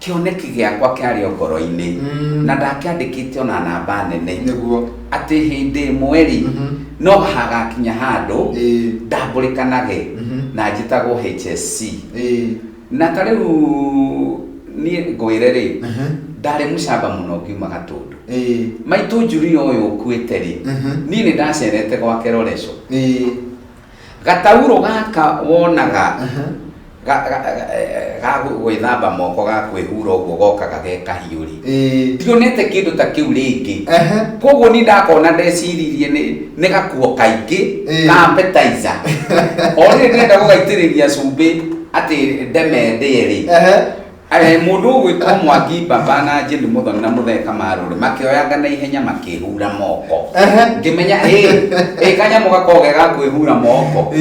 [SPEAKER 2] kĩoneki gĩakwa kĩarĩ o ngoro-inĩ, na ndakĩandĩkĩte ona namba nene.
[SPEAKER 1] Nĩguo.
[SPEAKER 2] Atĩ hĩndĩ ĩmwe rĩ, no hagakinya handũ ndambũrĩkanage na njĩtagwo HSC. Na ta rĩu niĩ ngwĩre rĩ, ndarĩ mũcamba mũno ngiuma Gatũndũ. Maitũ Julia ũyũ ũkuĩte rĩ, niĩ nĩ ndacerete gwake Loresho. Gataurũ gaka wonaga ga gwĩthamba moko ga kwĩhura ũguo gokaga ge kahiũ rĩ, ndionete kĩndũ ta kĩu rĩngĩ. Koguo niĩ ndakona ndeciririe nĩ gakuo kaingĩ ka appetizer. O rĩrĩ ndĩrenda gũgaitĩrĩria cumbĩ atĩ ndeme ndĩe rĩ, mũndũ ũgwĩtwo Mwangi Baba na Jane Muthoni na Mũthee Kamaru rĩ, makĩoyanga na ihenya makĩhura moko. Ngĩmenya, kanyamũ gakoragwo ge ga kwĩhura moko.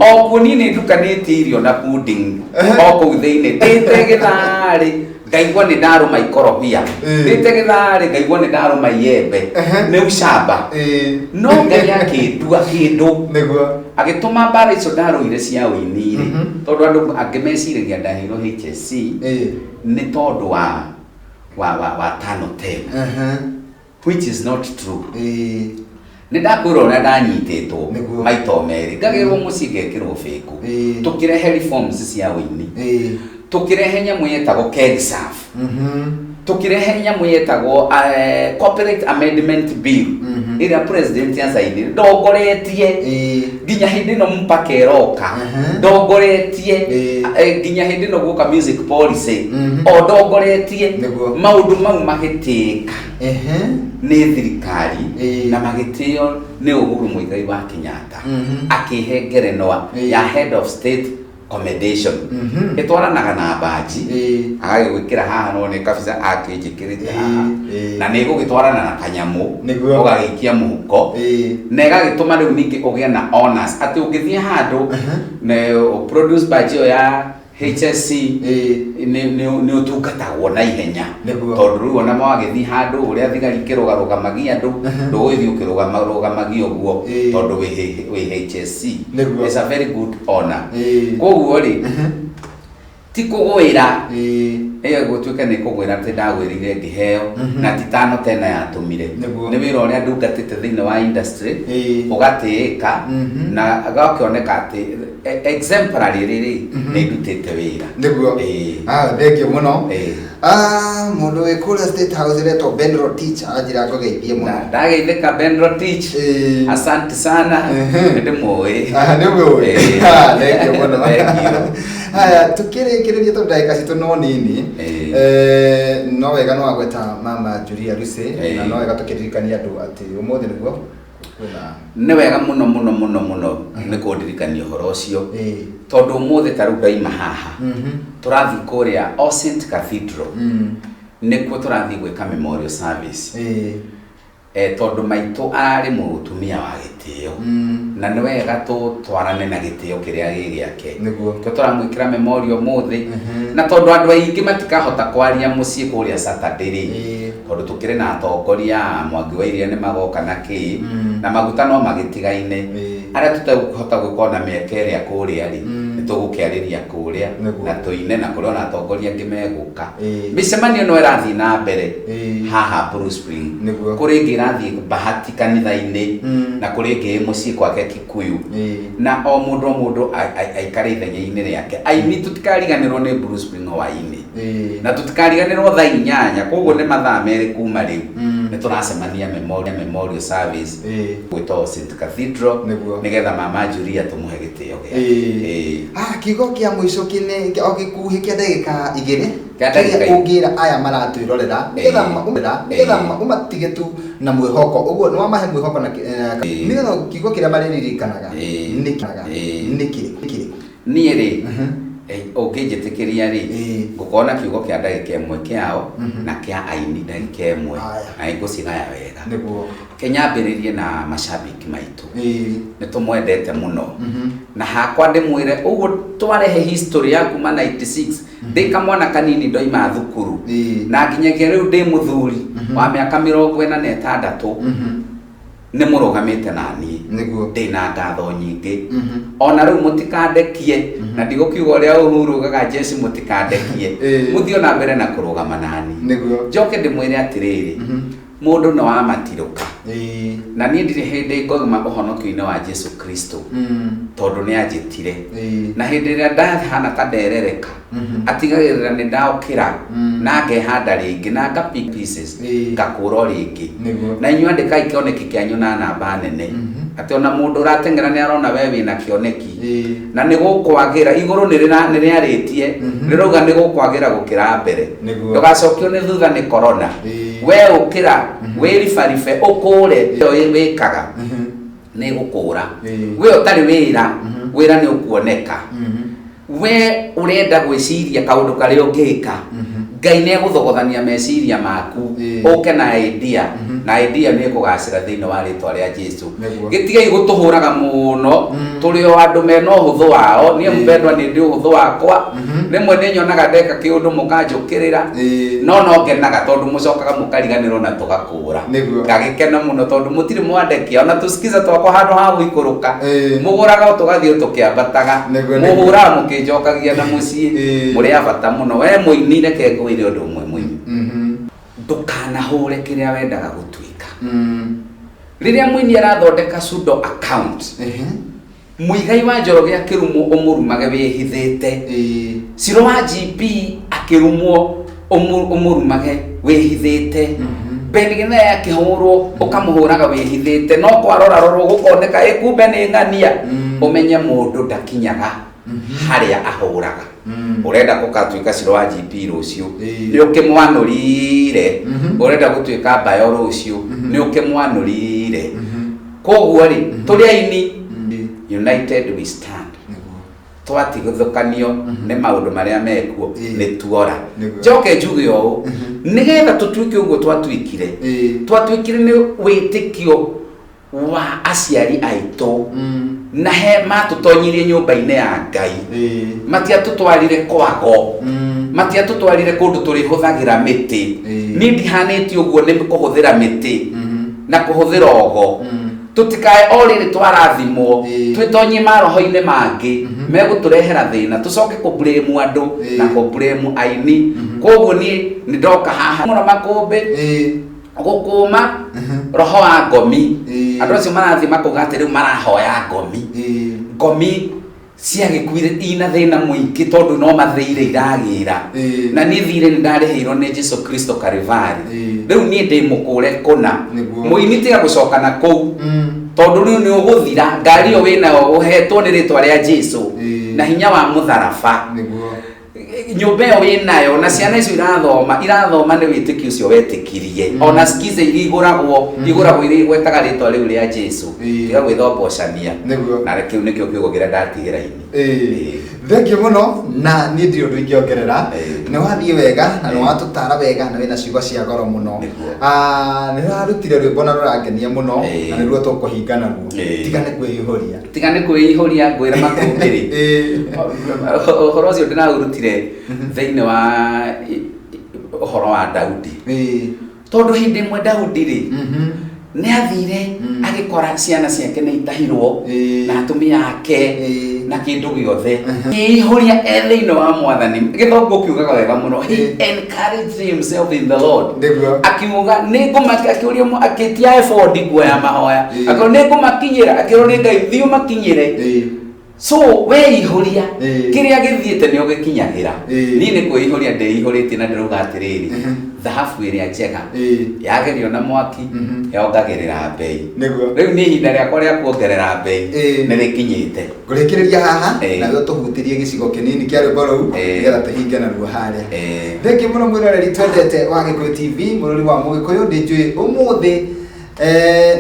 [SPEAKER 2] O kuo niĩ nĩ ndukanĩtie irio na pudding o kũu thĩinĩ. Ndĩte gĩtharĩ, ngaigua nĩ ndarũma ikorobia. Ndĩte gĩtharĩ, ngaigua nĩ ndarũma iembe. Nĩ ucamba. No Ngai akĩndua kĩndũ.
[SPEAKER 1] Nĩguo.
[SPEAKER 2] Agĩtũma mbara icio ndarũire cia ũini rĩ, tondũ andũ angĩ meciragia ndaheirwo HSC nĩ tondũ wa tano tena. Which is not true. Nĩ ndakwĩra ũrĩa ndanyitĩtwo maita merĩ, ngagĩrwo mũciĩ ngekĩrwo bĩngũ. Tũkĩrehe reforms cia ũini. Tũkĩrehe nyamũ yetagwo KEGSAF. Tũkĩrehe nyamũ yetagwo Corporate Amendment Bill ĩrĩa president acainire ndongoretie nginya hĩndĩ ĩno mpaka ĩroka ndongoretie nginya hĩndĩ ĩno guoka music policy o ndongoretie maũndũ mau magĩtĩĩka nĩ thirikari na magĩtĩo nĩ Uhuru Muigai wa Kenyatta akĩhe ngerenwa ya head of state Commendation ĩtwaranaga na mbanji. Agagĩgwĩkĩra haha, no nĩ kabisa akĩnjĩkĩrĩte haha. Na nĩ ĩgũgĩtwarana na kanyamũ. Ũgagĩikia mũhuko. Na ĩgagĩtũma rĩu ningĩ ũgĩe na honors atĩ ũngĩthiĩ handũ na produce badge ĩyo ya HSC, nĩ ũtungatagwo na ihenya. Tondũ rĩu ona wagĩthiĩ handũ ũrĩa thigari ikĩrũgarũgamagia andũ, ndũgũgĩthiĩ ũkĩrũgarũgamagia ũguo, tondũ wĩ HSC. It's a very good honor. Koguo rĩ, ti kũgwĩra ĩyo gũtuĩke nĩ kũgwĩra atĩ ndagwĩrĩire ngĩheo na ti tano tena yatũmire. Nĩ wĩra ũrĩa ndungatĩte thĩinĩ wa industry, ũgatĩĩka na gakĩoneka atĩ exemplary rĩrĩ nĩ ndutĩte wĩra.
[SPEAKER 1] Ah, thengiũ mũno. Ah, mũndũ wĩ kũrĩa State House retwo Ben Rotich aranjĩra ngũgeithie mũno.
[SPEAKER 2] Ndageithĩka Ben Rotich. Asante sana. Nĩ ndĩmũĩ.
[SPEAKER 1] Ah, nĩ ũmũĩ? Ah, thengiũ mũno.
[SPEAKER 2] Thengiũ.
[SPEAKER 1] Haya, tukĩrĩkĩrĩria tondũ ndagĩka citũ no nini. No wega no wagweta mama Julia Lucy, na no wega tũkĩririkania andũ atĩ ũmũthĩ nĩguo kwĩna
[SPEAKER 2] Nĩ wega mũno mũno mũno mũno nĩ kũndirikania ũhoro ũcio, tondũ ũmũthĩ ta rĩu ndaima haha, tũrathiĩ kũrĩa All Saint Cathedral, nĩkuo tũrathiĩ gwĩka memorial service. Tondũ maitũ ararĩ mũtumia wa gĩtĩo, na nĩ wega tũtwarane na gĩtĩo kĩrĩa gĩ gĩake. Kĩo tũramwĩkĩra memorial ũmũthĩ. Na tondũ andũ aingĩ matikahota kwaria mũciĩ kũrĩa Saturday rĩ, tondũ tũkĩrĩ na atongoria a Mwangi wa Iria nĩ magoka na kĩ, na maguta no magĩtigaine, arĩa tũtekũhota gwĩka ona mĩaka ĩrĩa kũrĩa rĩ, nĩ tũgũkĩarĩria kũrĩa na tũine, na kũrĩ ona atongoria angĩ megũka. Mĩcemanio no ĩrathiĩ na mbere haha Blue Spring. Kũrĩ ĩngĩ ĩrathiĩ Bahati kanitha-inĩ, na kũrĩ ĩngĩ ĩ mũciĩ gwake Kikuyu. Na o mũndũ o mũndũ aikare ithenya-inĩ rĩake. Aini, tũtikariganĩrwo nĩ Blue Spring hwaĩ-inĩ, na tũtikariganĩrwo thaa 8, koguo nĩ mathaa 2 kuma rĩu, nĩ tũracemania memorial service gwĩtwo St Cathedral, nĩgetha mama Julia tũmũhe gĩtĩo gĩake.
[SPEAKER 1] Ah, kiugo kĩa mũico kĩne o gĩkuhĩ kĩa ndagĩka 2,
[SPEAKER 2] Kĩa ndagĩka
[SPEAKER 1] kĩrĩa ũngĩra aya maratwĩrorera nĩgetha nĩgetha ũmatige tu na mwĩhoko ũguo nĩ wamahe mwĩhoko na nĩgetha kiugo kĩrĩa marĩririkanaga nĩ kĩrĩkũ?
[SPEAKER 2] Niĩ rĩ, ũngĩnjĩtĩkĩria rĩ, ngũkorwo na kiugo kĩa ndagĩka 1 kĩao na kĩa aini ndagĩka 1. Na nĩngũcigaya wega. Ke nyambĩrĩrie na mashabiki maitũ. Nĩ tũmwendete mũno, na hakwa ndĩmwĩre ũguo twarehe history ya kuma 96 ndĩ kamwana kanini ndoima thukuru, na nginyagia rĩu ndĩ mũthuri wa mĩaka 46, nĩ mũrũgamĩte na niĩ. Ndĩ na ngatho nyingĩ. Ona rĩu mũtikandekie, na ndigũkiuga ũrĩa Uhuru ugaga jeshi mũtikandekie. Mũthiĩ na mbere na kũrũgama nani. Njoke ndĩmwĩre atĩrĩrĩ, mũndũ nĩ wa matirũka, na niĩ ndirĩ hĩndĩ ngoima ũhonokio-inĩ wa Jesu Kristo, tondũ nĩ anjĩtire. Na hĩndĩ ĩrĩa ndahana ta nderereka, atigagĩrĩra nĩ ndaũkĩra na ngehanda rĩngĩ na nga pick pieces, ngakũra o rĩngĩ. Na inyuĩ andĩkai kĩoneki kĩanyu na namba nene, atĩ ona mũndũ ũrateng'era nĩ arona we wĩna kĩoneki, na nĩ gũkwagĩra igũrũ nĩ rĩarĩtie, rĩrauga nĩ gũkwagĩra gũkĩra mbere. Ndũgacokio nĩ thutha nĩ corona. We ũkĩra wĩribaribe ũkũre, ĩyo wĩkaga nĩ gũkũra. We ũtarĩ wĩra, wĩra nĩ ũkuoneka. We ũrenda gwĩciria kaũndũ karĩa ũngĩka, Ngai nĩ egũthogothania meciria maku, ũke na idea, na idea nĩ ĩkũgacĩra thĩinĩ wa rĩtwa rĩa Jesu. Gĩtigai gũtũhũraga mũno, tũrĩ o andũ mena ũhũthũ wao. Niĩ mpendwa nĩ ndĩ ũhũthũ wakwa. Rĩmwe nĩ nyonaga ndeka kĩũndũ mũkanjũkĩrĩra, no no ngenaga tondũ mũcokaga mũkariganĩrwo na tũgakũra. Ngagĩkena mũno tondũ mũtirĩ mwandekia ona tũsikiza twakwa handũ ha gũikũrũka, mũgũraga o tũgathiĩ o tũkĩambataga. Mũhũraga mũkĩnjokagia na mũciĩ. Mũrĩ a bata mũno. We mũini, reke ngwĩre ũndũ ũmwe mũini, ndũkanahũre kĩrĩa wendaga gũtuĩka. Rĩrĩa mũini arathondeka pseudo account, Muigai wa Njoroge akĩrumwo ũmũrumage wĩhithĩte. Ciro wa GP akĩrumwo ũmũrumage wĩhithĩte. Ben Githea akĩhũrwo ũkamũhũraga wĩhithĩte, no kwarora rorwo gũkoneka ĩ kumbe nĩ ng'ania. Ũmenye mũndũ ndakinyaga harĩa ahũraga. Ũrenda gũkatuĩka Ciro wa GP rũciũ, nĩ ũkĩmwanũrire. Ũrenda gũtuĩka Mbayo rũciũ, nĩ ũkĩmwanũrire. Koguo rĩ, tũrĩ aini, united we stand. Twatigithũkanio nĩ maũndũ marĩa mekuo, nĩ tuora.
[SPEAKER 1] Nĩguo.
[SPEAKER 2] Njoke njuge ũũ, nĩgetha tũtuĩke ũguo twatuĩkire, twatuĩkire nĩ wĩtĩkio wa aciari aitũ, na he matũtonyirie nyũmba-inĩ ya Ngai. Matiatũtwarire kwago, matiatũtwarire kũndũ tũrĩhũthagĩra mĩtĩ. Niĩ ndihanĩtie ũguo nĩ kũhũthĩra mĩtĩ na kũhũthĩra ogo. Tũtikae o rĩrĩ twarathimwo, twĩtonyie maroho-inĩ mangĩ megũtũrehera thĩna, tũcoke kũblame andũ na kũblame aini. Koguo niĩ nĩ ndoka haha mũno makũmbĩ gũkũma roho wa ngomi. Andũ acio marathiĩ makauga atĩ rĩu marahoya ngomi. Ngomi ciagĩkuire ina thĩna mũingĩ tondũ no mathĩire iragĩra. Na niĩ thirĩ nĩ ndarĩhĩirwo nĩ Jesu Kristo Karivari. Rĩu niĩ ndĩ mũkũre kũna. Mũini, tiga gũcoka na kũu, tondũ rĩu nĩ ũgũthira. Ngari ĩyo wĩnayo ũhetwo nĩ rĩtwa rĩa Jesu na hinya wa mũtharaba. Nyũmba ĩyo wĩnayo na ciana icio irathoma, irathoma nĩ wĩtĩkio ũcio wetĩkirie. Ona skiza iria igũragwo, igũragwo iria igwetaga rĩtwa rĩu rĩa Jesu. Tiga gwĩthombocania. Na kĩu nĩkĩo kiugo kĩrĩa ndatigĩra ini.
[SPEAKER 1] Thengiũ mũno, na niĩ ndirĩ ũndũ ingĩongerera. Nĩ wathiĩ wega na nĩ watũtara wega na wĩna ciugo cia goro mũno. Ah, nĩ ũrarutire rwĩmbo na rũrangenia mũno, na nĩruo tũkũhinga naruo. Tiga nĩ kwĩihũria.
[SPEAKER 2] Tiga nĩ kwĩihũria. Ngwĩra makũmbĩrĩ, ũhoro ũcio ndĩraũrutire thĩinĩ wa ũhoro wa Daudi, tondũ hĩndĩ ĩmwe Daudi rĩ, nĩ athire agĩkora ciana ciake nĩ itahirwo na atumia ake na kĩndũ gĩothe. Kĩihũria e thĩinĩ wa Mwathani. Gĩthũngũ kiugaga wega mũno, "He encouraged himself in the Lord." Akiuga nĩ ngũmaki, akĩũria akĩtia ebodi, nguo ya mahoya. Akiuga nĩ ngũmakinyĩra, akĩrwo nĩ Ngai, thiĩ ũmakinyĩre. So weihũria, kĩrĩa gĩthiĩte nĩ ũgĩkinyagĩra. Niĩ nĩ kwĩihũria ndĩihũrĩtie, na ndĩrauga atĩrĩrĩ, thahabu ĩrĩa njega yagerio na mwaki yongagĩrĩra mbei. Rĩu nĩ ihinda rĩakwa rĩa kuongerera mbei, nĩ rĩkinyĩte.
[SPEAKER 1] Ngũrĩkĩrĩria haha, nawe ũtũhutĩrie gĩcigo kĩnini kĩa rwĩmbo rũu, nĩgetha tũhinge naruo harĩa. Thengiũ mũno mwĩroreri twendete wa Gĩkũyũ TV, mũrũri wa Mũgĩkũyũ. Nĩ njũĩ ũmũthĩ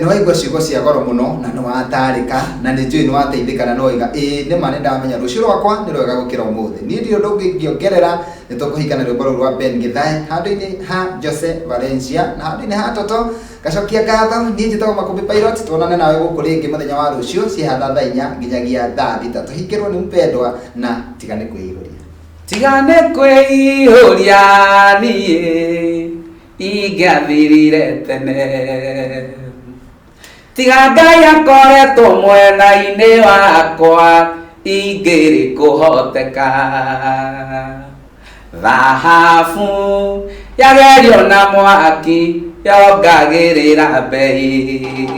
[SPEAKER 1] nĩ waigua ciugo cia goro mũno na nĩ watarĩka, na nĩ njũĩ nĩ wateithĩka na nĩ waiga ĩĩ nĩ ma nĩ ndamenya rũciũ rwakwa nĩ rwega gũkĩra ũmũthĩ. Niĩ ndirĩ ũndũ ũngĩ ingĩongerera. Nĩ tũkũhinga na rwĩmbo rũu rwa Ben Githae handũ-inĩ ha Jose Valencia na handũ-inĩ ha Toto. Ngacokia ngatho. Niĩ njĩtagwo Makũmbĩ Pilot. Tuonane nawe gũkũ rĩngĩ mũthenya wa rũciũ ciĩhanda thaa 4 nginyagia thaa 6. Tũhingĩrwo nĩ mpendwa na tiga nĩ kwĩihũria.
[SPEAKER 2] Tiga nĩ kwĩihũria, niĩ ingĩathirire tene. Tiga Ngai akoretwo mwena-inĩ wakwa, ingĩrĩ kũhoteka. Thahabu yagerio na mwaki yongagĩrĩra mbei.